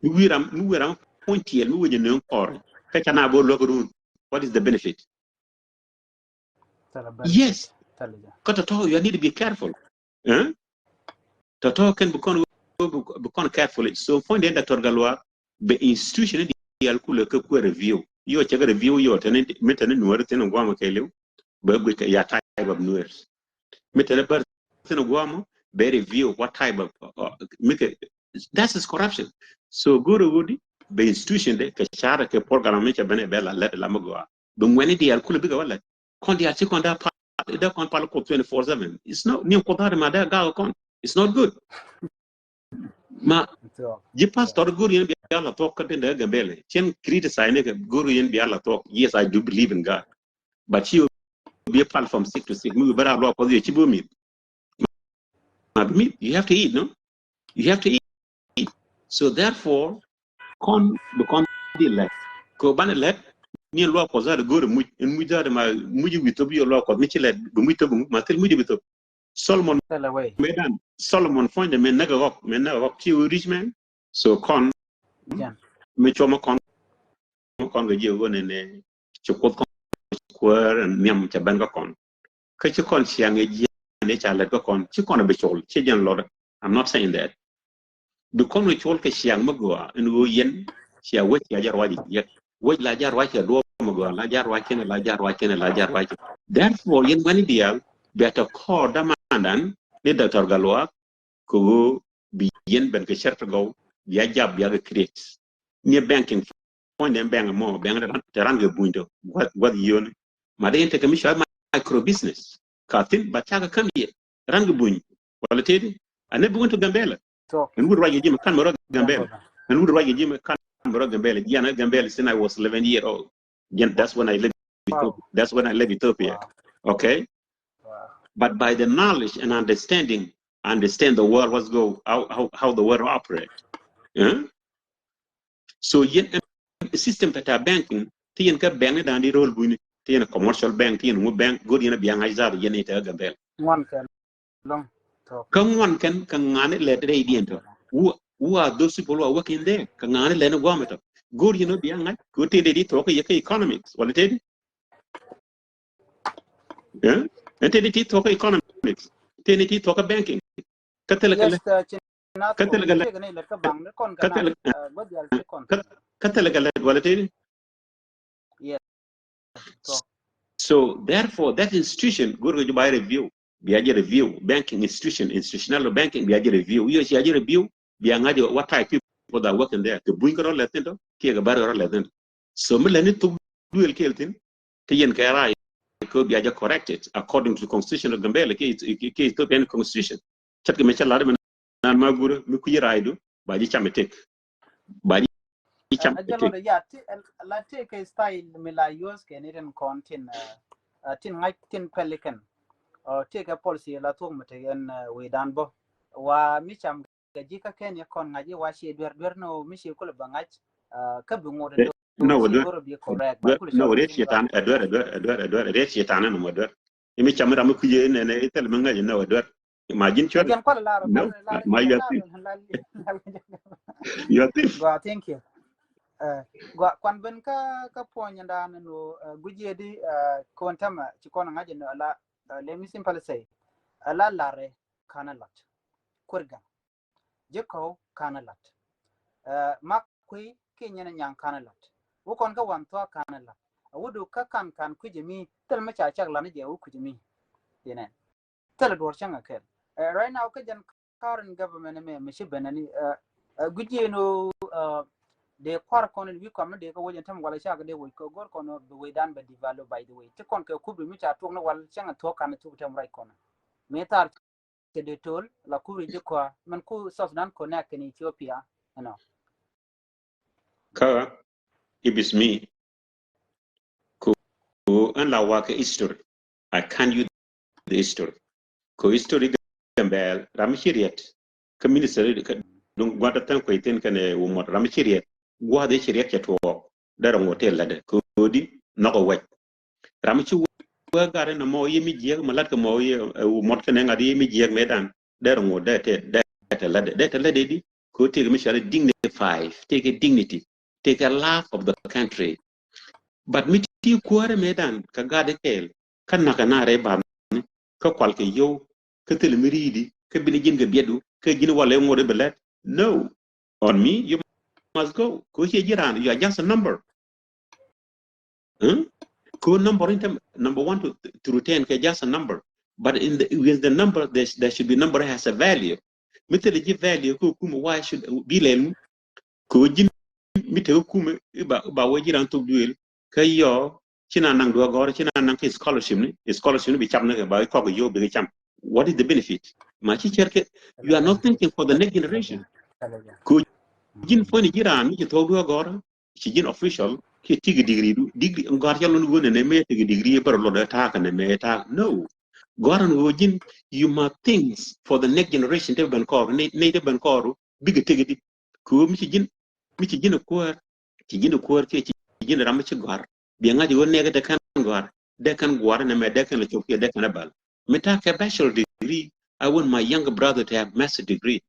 Mi wi̱i̱ ram, mi wi̱i̱ ram puɔ̱ny tiɛɛl, mi wä jɛ nööŋ kɔr. Kä ca na bo luäk run. What is the benefit? Yes. Kä tɔ̱tɔ̱, you need to be careful. Eh? Tɔ̱tɔ̱ kɛn bi kɔn, bi kɔn careful. So puɔ̱ny den Doctor Gatluak, bɛ institution diaal kulɛ kɛ kuɛ review. Yɔ cɛ kɛ review yɔ tɛni, mi tɛni Nuɛr thin guamɔ kɛ liw. Bɛ gui kɛ ya type of Nuɛr. Mi tɛni bär thin guamɔ, bɛ review what type of, uh, uh, mi kɛ, that is corruption. So go̱rɛ wudi, bɛ institution de, kɛ chara kɛ program mi cɛ bɛn ɛ bɛ la lɛt la mi gɔaa. Bi ŋuɛni diaal kulɛ bikɛ wä lɛt. Kɔn diaal ci kɔn da pal, da kɔn pal Kuoth twenty-four seven. It's not, ni Kuoth da ma da gak kɔn. It's not good. Ma, ji̱ pastor go̱r yɛn bia la thuɔk kä tin dee Gambel. Cien criticize ni kɛ go̱r yɛn bia la thuɔk. Yes, I do believe in God. But you be a pal from sick to sick. Mi bi bä ra luɔk Kuɔth yɛ ci bi mith. Ma bi mith, you have to eat, no? You have to eat. So therefore, kɔn, bi kɔn di lɛt. Kɛ banɛ lɛt, ni luɔk Kuɔth zat go̱r muc, in muc zat ma, muc wi̱i̱ thop yɛ luɔk Kuɔth, mi ci lɛt, bi muc thop, ma thil muc bi thop. Solomon, mëë dan, Solomon puɔ̱nydɛ mëë näk ɛ ɣɔk, mëë näk ɛ ɣɔk, ci wä rich man. So kɔn, mëë cuɔmɔ kɔn, kɔn kɛ jiɛ ɣöö nɛnɛ, ci Kuoth kɔn, kuäär nhiam cɛ ben kä kɔn. Kä ci kɔn ciaŋ ɛ jiɛn ɛ ca lɛt kä kɔn, ci kɔn ɛ bi col, ci jɛn lɔt. I'm not saying that. Bi kɔn ɛ col kɛ ciaŋ mi gɔaa, in ɣöö yɛn, cia wec cia jɛ ruac ɛ jiɛk. Wec la jɛ ruac kɛ duɔ̱ɔ̱p mi gɔaa, la jɛ ruac kɛn, la jɛ ruac kɛn, la jɛ ruac kɛn. Therefore, yɛn wɛni diaal, bia tɛ kɔɔr damandan, ni Doctor Gatluak, kɛ ɣöö bi yɛn ben kɛ cär ti gɔw, bia jap, bia kɛ create. Ni banking, puɔ̱nydɛ bank mɔ, bank te ran, te ran kɛ buny tɔ, guath, guath yio̱ni. Ma dee yɛn tekɛ mi cɔal micro business. Ka thin, ba cakɛ käm yɛ, ran kɛ buny. Wala tëëdi, a never went to Gambela. Ɛn wut ruac kɛ ji̱ mi kan mi rɔ Gambela. Ɛn wut ruac kɛ ji̱ mi kan mi rɔ Gambela. Jian a Gambela since I was eleven year old. Jian, that's when I left Ethiopia. That's when I left Ethiopia. Okay? But by the knowledge and understanding, I understand the world, what's go, how, how, how the world operate. Eh? So yɛn system ta ta banking, ti yɛn kä bank ni dan di rol buini, ti yɛn commercial bank, ti yɛn ŋu bank, go̱r yɛn bia ŋa̱c zar yɛn ita Gambela. Ŋuan kɛn lɔŋ. Kä ŋuan kɛn, kä ŋani lɛ rɛy diɛn tɔ. Who, who are those people who are working there? Kä ŋani lɛ ni guam tɔ. Go̱r yɛn bia ŋa̱c, go̱r ti di di tɔ kä yɛ kä economics, wala ti di. Eh? Ɛn tëë ni ti thuɔ̱k economics. Tëë ni ti thuɔ̱k banking. Kä thilɛ kɛ lɛ. Kä thilɛ kɛ lɛ. Kä thilɛ kɛ lɛ wala tëë ni. So therefore, that institution, go̱r kɛ ju ba review. Bia jɛ review. Banking institution, institutional banking, bia jɛ review. Yɛ cia jɛ review. Bia ŋa̱c what type people that working there. Kɛ buny kɛ rɔ lɛ thin tɔ. Kiɛ kɛ bär kɛ rɔ lɛ thin tɔ. So mi lɛ ni thuk duël kɛɛl thin. Kä yɛn kɛ rac kɛ bia jɛ corrected according to constitution of Gambela kɛ, kɛ, kɛ Ethiopian constitution. Chat kɛ mɛ chat lar mɛ nan ma gurä mi kui̱ rac du ba ji̱ cam itek. Ba ji̱ cam itek. Ya ti la ti kɛ style mi la use kɛ ni tin kɔn tin, uh, tin ŋa̱c tin pɛlikɛn. Uh, ti kɛ policy la thuk mi tek ɛn, uh, wi̱i̱ dan bä. Wa mi cam kɛ ji̱ kä kɛn yɛ kɔn ŋa̱c i̱ wa ci duer duer ni mi ci kulɛ bä ŋa̱c. Uh, kä bi ŋot ni wä duer. Duer ni wä duer. Riet ci tan ɛ duer, ɛ duer, ɛ duer, ɛ duer, riet ci tan ni wä duer. Imi cam ram mi kui̱ yɛ nɛ nɛ ithɛl mi ŋa̱c ni wä duer. Ma ji̱n cuɛr. No, ma you are thief. You are thief. Gua, thank you. Gua, kuan ben kä, kä puɔ̱ny dan ni wä gui̱c yɛ di kɔn tämɛ ci kɔn ŋa̱c ni la, let me simply say, la larɛ kanɛ lat. Kuer gaŋ. Ji̱ kɔw kanɛ lat. Mak kui̱ kiɛ nyɛn nyaŋ kanɛ lat. Wä kɔn kä wan thuak kanɛ lat. A wä du kä kan kan kui̱ jɛ mi thil mi ca cak lan jɛ wä kui̱ jɛ mi. Yɛnɛ. Thil duɔr cäŋ a kɛl. Right now kä jɛn current government mɛ mi ci ben ani, gui̱c yɛn o, dee kuar kɔn in wi̱i̱ kɔn mi dee kä wec in tem wala cak dee wec kɛ go̱r kɔn bi wec dan bɛ develop by the way. Ti kɔn kɛ kup bi mi ca tuɔk ni wal cäŋ a thuak kan thuk tem right kɔn. Mi thar cɛ dee tol la kuri ji̱ kɔa mɛn ku South Sudan connect kɛn Ethiopia, you know. Kä if it's me, ku, ku ɛn la wa kɛ history, I can't use the history. Ku history Gambel ram mi ci riet kä minister kä duŋ gua̱n tɛ thɛn kuec thin kɛn wumɔt ram mi ci riet gua̱th i̱ ci riet cɛ tuɔɔk. Dee rɔ ŋot tëë lätdɛ kodi nɔk ɛ wec. Ram ci wee gat inɔ mɔ yɛ mi jiɛk ma lat kɛ mɔ yɛ mɔt kɛnɛ ŋa̱t yɛ mi jiɛk mëë dan. Dee rɔ ŋot dee tëë dee tëë lätdɛ dee tëë lätdɛ di. Kodi tëë kɛ mi cɔal dignified, tëë kɛ dignity, tëë kɛ love of the country. But mi ti kuäärä mëë dan kɛ gat ikɛɛl kä nakä na rɛy bath ni kä kual kɛ yio̱w kä thil mi ri̱i̱di kä bini ji̱n kɛ biɛtdu kä ji̱n walɛ ŋot i̱ bɛ lät. No. On me, you must go. Kodi ciɛ ji̱ raan, you are just a number. Huh? Kodi number in term, number one to, to retain kɛ just a number. But in the, with the number, there, there should be number has a value. Mi thil ji̱ value kodi kumɛ why should bi lɛl ŋu? Kodi ji̱n mi tekɛ kumɛ iba iba wee ji̱ raan thok duëël kä yɔ ci na naŋ duɔ̱ɔ̱r gɔ̱rä ci na naŋ kɛ scholarship ni scholarship ni bi cam ni kɛ ba kɔk yio̱w bi kɛ cam. What is the benefit? Ma ci cɛr kɛ, you are not thinking for the next generation. Kodi ji̱n puɔ̱ny ji̱ raan mi ci thok duɔ̱ɔ̱r gɔ̱rä ci ji̱n official kiɛ ti kɛ degree du degree gɔ̱a̱r cɛ lon wun nɛ mɛ ti kɛ degree bär lon dee ta̱a̱ kɛ nɛ mɛ ta̱a̱. No. Gɔ̱a̱r ɛn ɣöö ji̱n you must think for the next generation ti ben kɔr ni ti ben kɔr bikɛ tëk di. Kɛ ɣöö mi ci ji̱n mi ci ji̱n ɛ kuäär ci ji̱n ɛ kuäär kiɛ ci ji̱n ɛ ram mi ci gɔ̱a̱r. Biɛ ŋa̱c ɣöö nɛɛk dee kɛn gɔ̱a̱r dee kɛn gua̱a̱r nɛ mɛ dee kɛn lɛ cop kiɛ dee kɛn lɛ bal. Mi ta̱a̱ kɛ bachelor degree, I want my younger brother to have master degree.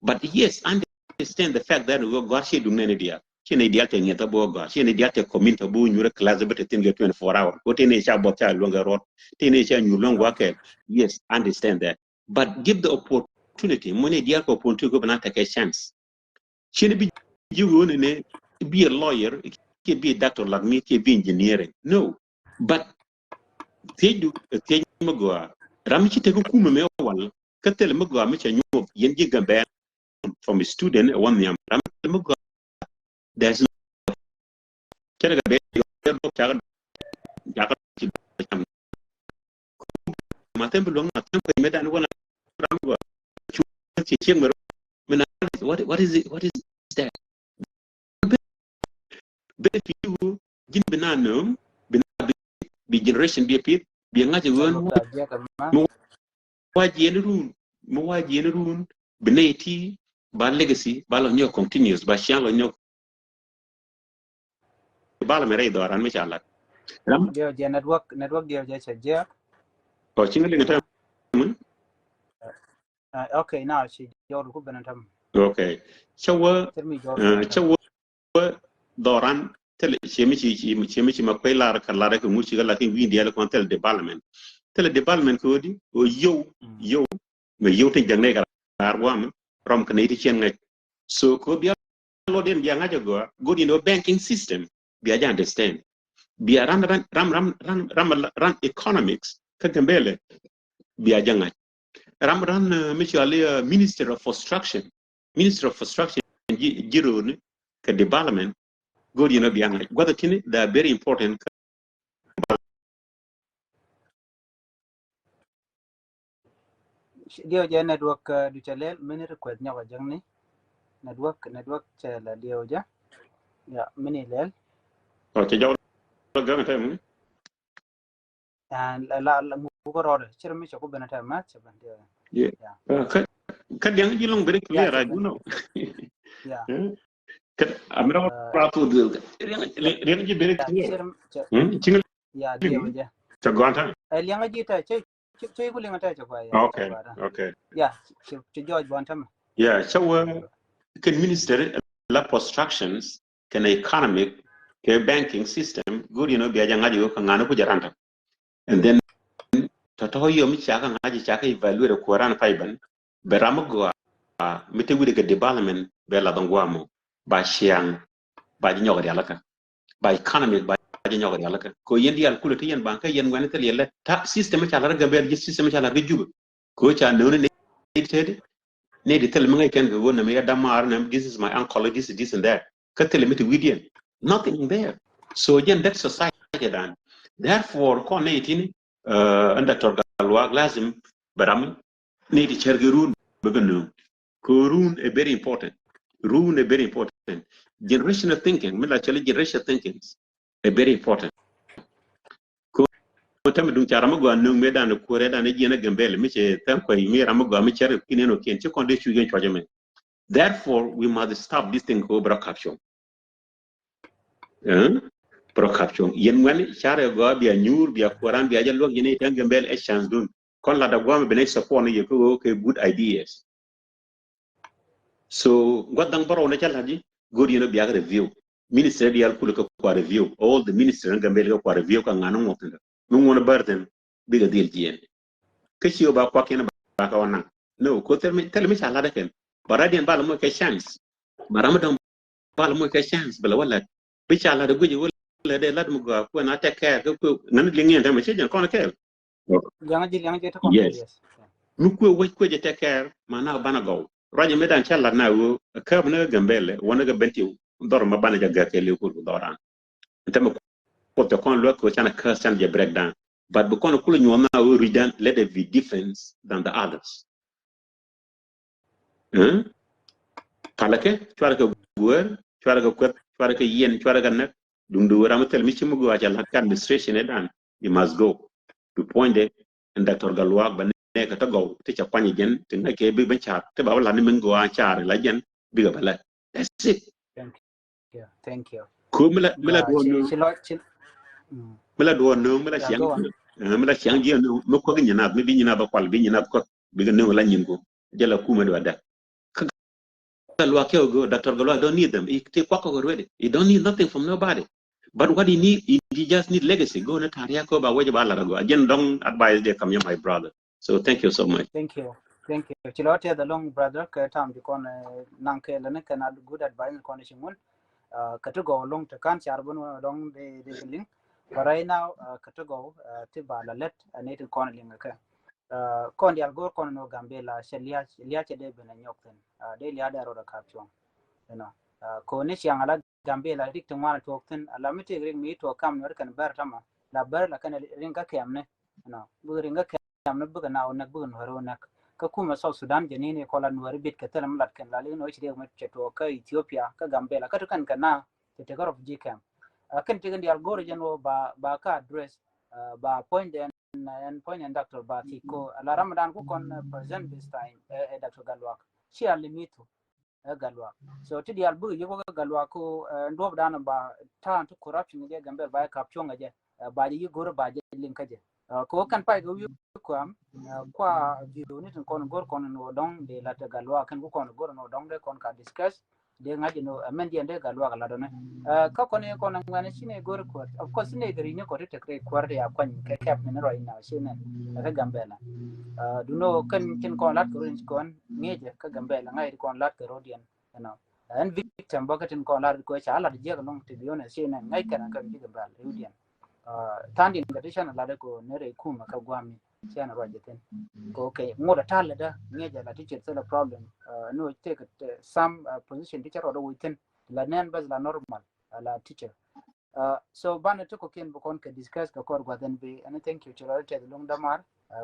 But yes, I understand the fact that ɣöö gɔ̱a̱r ciɛ duŋ nɛn i̱ diaal. Ciɛ nɛy diaal tɛ ŋi̱eth a bo̱o̱ gɔ̱a̱r. Ciɛ nɛy diaal tɛ community bo̱o̱ nyuur ɛ class bä te thi̱n kɛ twenty-four hour. Ko te nɛy ca buɔth ca luäŋ kɛ ruɔ̱t. Te nɛy ca nyuur luäŋ gua̱a̱ kɛɛl. Yes, I understand that. But give the opportunity. Mɔ nɛy diaal kɛ opportunity kɛ bɛ na tekɛ chance. Cin bi ji̱ ɣöö ni ne bi a lawyer kiɛ bi a doctor like me kiɛ bi engineering. No. But thiecdu thiec mi gɔaa. Ram mi ci tek kumɛ mi wal kä thil mi gɔaa mi ca nyuɔth yɛn ji̱ Gambɛl from student ɛ wä nhiam ram mi gɔaa. There's no cɛ rɛ kɛ bɛ yɔ cakɛ cakɛ ci cam. Ma thɛm bi luäŋ ma thɛm kɛ mɛ dan wala ram gɔaa. Ci ciek mɛ mi na what what is it what is that? Bɛ pi̱i̱ wu ji̱n bi na nööŋ bi na bi generation bi a pi̱i̱th bi a ŋa̱c a ɣöön mi wa jiɛn run mi wa jiɛn run bi nɛy ti ba legacy ba lɔ nyɔk continuous ba ciaŋ lɔ nyɔk. Bal mi rɛy dhɔran mi ca lat. Ram. Diɛw jɛ network network diɛw jɛ cɛ jɛ. Ɔ ci ŋa liŋ tɛm. Ah, okay, now ci jɔr ku ben tɛm. Okay. Cɛ wä cɛ wä dhɔran thil ci mi ci ci mi ci ma kuɛy lar ka lar kɛ ŋuci ka lakin wi̱i̱ diɛl kɔn thil development. Thil development kɛ wä di o yow yow mɛ yow tin jaŋ ne ka lar guam rom kɛ ne ti cien ŋa̱c. So kɛ wä bia lɔ den bia ŋa̱c a gɔa good you know banking system bia ja understand. Bia ran ran ram ram ram ram ran economics kä Gambɛl bia ja ŋa̱c. Ram ran mi cɔal i̱ minister of construction, minister of construction ji̱ ro̱o̱ni kɛ development. Good you know bia ŋa̱c gua̱th a tini they are very important. Diɛw jɛ network du cɛ lɛl mini request nyɔk a jäŋni. Network network cɛ la diɛw jɛ. Ya mini lɛl. Ɔ cɛ jɔw la gaŋ tɛm ni. La la mu ko rɔɔdɛ cir mi cɛ ku ben tɛm ma cɛ ben diɛw. Kä diɛŋ ji̱ lɔŋ very clear, I do know. Kä amira wa ratu dil kä riɛŋ ji̱ very clear. Ciŋ ya diɛw jɛ. Cɛ gɔn taŋ. Ɛ liɛŋ ji̱ tɛ cɛ cɛ ku liɛŋ tɛ cɛ gɔa ya. Okay, okay. Ya ci jɔɔc bɔn taŋ. Ya cɛ wä kɛn minister la constructions kɛn economic kɛ banking system good you know bia ja ŋa̱c iwä kä ŋa̱n ku jɛ ranta. And then tɔ̱tɔ̱ yom i̱ cakɛ ŋa̱c i̱ cakɛ evaluate kuäran pay ben. Bɛ ram mi gɔaa mi te wi̱dɛ kɛ development bɛ lath ɛn guamɔ ba ciaŋ ba ji̱ nyɔk rialikä ba economy ba ji̱ nyɔk rialikä. Kɛ yɛn diaal kulɛ ti yɛn baŋ kä yɛn ŋuɛni thil yɛn lɛ ta system ca lar kä Gambɛl ji̱ system ca lar kä Jubɛ. Kɛ ca nööni ni tedi ni di thil mi ŋäc kɛn kɛ ɣöö nɛ mi ya damar nɛ this is my uncle, this is this and that. Kä thil mi ti wi̱diɛn nothing there. So jɛn that society dan therefore kɔn ni tini. Ɛn Doctor Gatluak lazim bɛ ram ni ti cär kɛ run bɛ bɛ nööŋ. Kɛ run ɛ very important. Run ɛ very important. Generational thinking mi la cɔli generational thinking ɛ very important. Kɛ tämɛ duŋ ca ram mi gɔaa nööŋ mëë dan kuäärɛ dan jiɛn ɛ Gambɛl mi cɛ thank kuɛ mi ram mi gɔaa mi cär kɛ kin ɛn ɔ kiɛn ci kɔn dee cuc ɛn cuɔcɛ mɛ. Therefore we must stop this thing kɛ wä bɛ rɔ capture. Ɛ? Bɛ rɔ kap cuɔ̱ŋ. Yɛn ŋuɛ̈ni carɛ gɔaa bia nyuur bia kuäran bia jɛ luäk yɛn i̱ tɛn Gambɛl ɛ chance dun. Kɔn lat a gua̱a̱mɛ ben ɛ support ni yɛ kä ɣöö kɛ good ideas. So gua̱th da̱ŋ bärɔw ni cä la̱t ji̱ go̱o̱r yɛn ɔ biak review. Ministry diaal kulɛ kä kua review. All the ministry ni Gambɛl kä kua review kä ŋa̱n ni ŋuɔk thi̱n. Mi ŋuɔn bär thi̱n bikɛ dhil jiɛn. Kä ci ɣöö ba kuak yɛn ba kä wä naŋ. No, ko thil mi, thil mi ca la̱t ɛ kɛn. Ba radian ba lɛ moc kɛ chance. Ba ram mi dɔ̱ŋ ba lɛ moc kɛ chance bɛ lɛ wä lät. Bi ca la̱t ɛ guic ɛ wä lät ɛ la̱t mi gɔaa kuɛ na tɛk kɛɛr kä kuɛ ŋäni liŋ yɛn tɛmɛ ci jɛn kɔn kɛɛl. Liaŋ ji̱ liaŋ ji̱ ti kɔn. Yes. Mi kuɛ wec kuɛ jɛ tɛk kɛɛr ma na banɛ gɔw. Ruacɛ mi dan ca la̱t na ɣöö ɛ käp ni kä Gambɛl ɛ wä ni kä ben ti dhɔr ma banɛ jɛ gäk kɛ liw kur dhɔran. Ɛn tɛmɛ kuoth tɛ kɔn luäk kɛ wä canɛ käs canɛ jɛ break down. But bi kɔn kulɛ nyuɔth na ɣöö ruic dan let it be different than the others. Ɛ? Palɛ kɛ cuarɛ kɛ guäär cuarɛ kɛ kueth cuarɛ kɛ yiɛn cuarɛ kɛ näk. Duŋdu ram mi thil mi ci mi gɔaa ca la̱t kä administration ɛ dan. You must go. Bi puɔ̱nydɛ ɛn Doctor Gatluak bɛ nɛ kɛ tä gɔw ti ca kuany jɛn ti ŋäc kɛ bi ben ca̱r ti ba wä la̱t ni min gɔaa ca̱r la jɛn bikɛ bɛ lät. That's it. Thank you. Thank you. Ku mi la mi la duɔ nööŋ. Ci lɔ ci. Mi la duɔ nööŋ mi la ciaŋ. Mi la ciaŋ jiɛ nööŋ mi kuäk nyin nath mi bi nyin nath bä kual bi nyin nath kuäk. Bikɛ nööŋ la nyin ku jɛ la kumɛ duɔ däk. Kä Gatluak kɛ wä go̱o̱r Doctor Gatluak don't need them. Ti kuak kɔk already. You don't need nothing from nobody. But what you need, you just need legacy. Go̱o̱r ni ta̱a̱ ria̱k kɛ wä ba wec ba lar a gɔaa. Jɛn dɔŋ advice dee kam yɛ my brother. So thank you so much. Thank you. Thank you. Ci lɔ tɛth along brother kɛ tam bi kɔn naŋ kɛ lɛ ni kɛn a good advice kɔn ci ŋun. Kɛ ti gɔw along ti kan car bun wä dɔŋ de de liŋ. But right now kɛ ti gɔw ti ba la lɛt a ni ti kɔn liŋ kɛ. Kɔn dial go̱r kɔn ni wä Gambela cɛ liac liac cɛ dee ben a nyɔk thin. Dee liac dee rɔd a kap cuɔŋ. You know. Koni ciaŋ ala Gambela rik ti ŋuan tuɔk thin ala mi ti rik mi tuɔk kam ni wä kɛn ber tama la ber la kɛn ring ka kɛm ni. You know. Bi ring ka kɛm ni bikɛ na wä nɛk bikɛ nuɛri wä nɛk. Kä kumɛ South Sudan jɛ ni ni kɔla nuɛri bit kɛ thilɛ mi lat kɛn la lik ni wä ci rik mi cɛ tuɔk kä Ethiopia kä Gambela kä ti kɛn kɛ na cɛ ti kä refugee camp. Kɛn ti kɛn dial go̱r jɛn wä ba ba ka address ba point den ɛn point ɛn doctor ba ti ko la Ramadan ku kɔn present this time ɛ doctor Gatluak. Ci a limitu. Ɛ Gatluak. So ti dial bikɛ yik wä Gatluak ko ɛn duɔp dan ba ta̱a̱n ti corruption jɛ Gambel ba jɛ kap cuɔ̱ŋ jɛ ba jɛ yik go̱r ba jɛ liŋ kä jɛ. Ko kɛn pay kɛ wi̱i̱ kuam kua video ni tin kɔn go̱r kɔn ni wä dɔŋ di lat Gatluak kɛn ku kɔn go̱r ni wä dɔŋ di kɔn ka discuss. Dee ŋa̱c inɔ ɛmɛn diɛn dee Gatluak latdɔnɛ. Kä kɔn i̱ kɔn ŋuɛn ci ni go̱r kuäär. Of course ni gɛ ri̱c ni kɔ ti tek rɛy kuäär ti a kuany kɛ kɛp ni rɔy na ci nɛn ɛ kä Gambela. Dunɔ kɛn tin kɔn lat kɛ rɔy ci kɔn ŋi̱ecɛ kä Gambela ŋa̱c ti kɔn lat kɛ rɔy diɛn. You know. Ɛn victim bä kä tin kɔn lat kɛ ca lat jiɛk lɔŋ ti bi honest ci nɛn ŋa̱c kɛn kä bi Gambela rɔy diɛn. Tha̱a̱ŋ din kɛ ti cɛn lat kɛ ni rɛy kumɛ kä guami. Ciɛn ruac jɛ thin. Kɛ okay ŋot a ta̱l lɛ dä ŋiɛc a la ti cir thilɛ problem. Ni wä take some position ti cɛ ruɔt a wec thin la nɛn bas la normal a la teacher. So banɛ ti kɔkiɛn bi kɔn kɛ discuss kɛ kɔr gua̱th ɛn bi ɛn thank you ci ruɔt a tɛth luŋ dämar.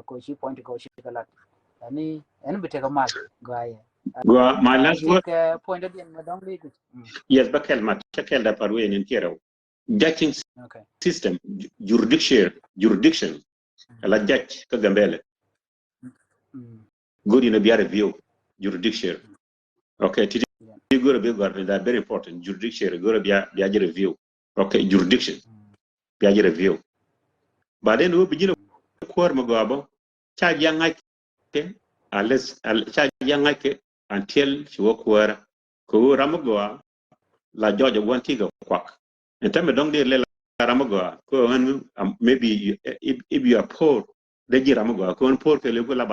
Kɛ ci point kɛ ci kɛ lat ɛn ɛn bi tekɛ mal gɔaa yɛ. Gua my last word. Kɛ point a diɛn mɛ dɔŋ li guic. Yes bä kɛl mat cɛ kɛl da par wee nin kiɛ rɛw. Judging system, jurisdiction, jurisdiction. Ala judge kä Gambela. Go̱r inɔ bia review jurisdiction. Okay, titi go̱r bia gɔr ni that very important jurisdiction go̱r bia bia jɛ review. Okay, jurisdiction bia jɛ review. Baden wä bi ji̱n kuäär mi gɔaa bä ca jiaŋ ŋa̱ckɛ unless ca jiaŋ ŋa̱ckɛ until ci wä kuäärä. Kɛ wä ram mi gɔaa la jɔɔc a gua̱n ti kɛ kuak. Ɛn täämɛ dɔ̱ŋ dee lɛ la ram mi gɔaa kɛ ɣän maybe if you are poor dee ji̱ ram mi gɔaa kɛ ɣän poor kɛ lɛ ku la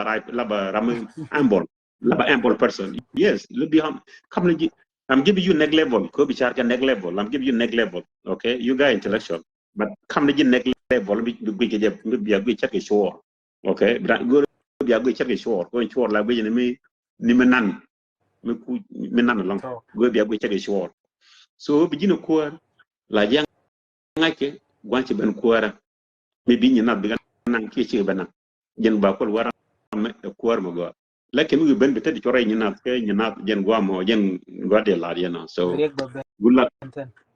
ba ram mi humble. Laba humble person. Yes, li bi ham kam ni ji̱. I'm giving you next level. Ko bi char ka next level. I'm giving you next level. Okay, you guys intellectual. But kam ni ji̱ next level bi bi gui ke je bi bi gui chake sure. Okay, bi go bi gui chake sure. Ko sure la bi ni mi ni mi nan mi ku mi nan long. Go bi gui chake sure. So bi ji̱ ni ko la jang ŋa̱ckɛ gua̱n ci ben kuäärä. Mi bi nyin nath bi kɛ naŋ kiɛ cikɛ ben naŋ. Jɛn ba kuɔl wä ram ɛ kuäär mɛ gɔaa. Lakin mi wi̱i̱ ben bi te di cuɔrɛ nyin nath kɛ nyin nath jɛn guam ɔ jɛn gua̱ dee lar yɛn ɔ. So good luck.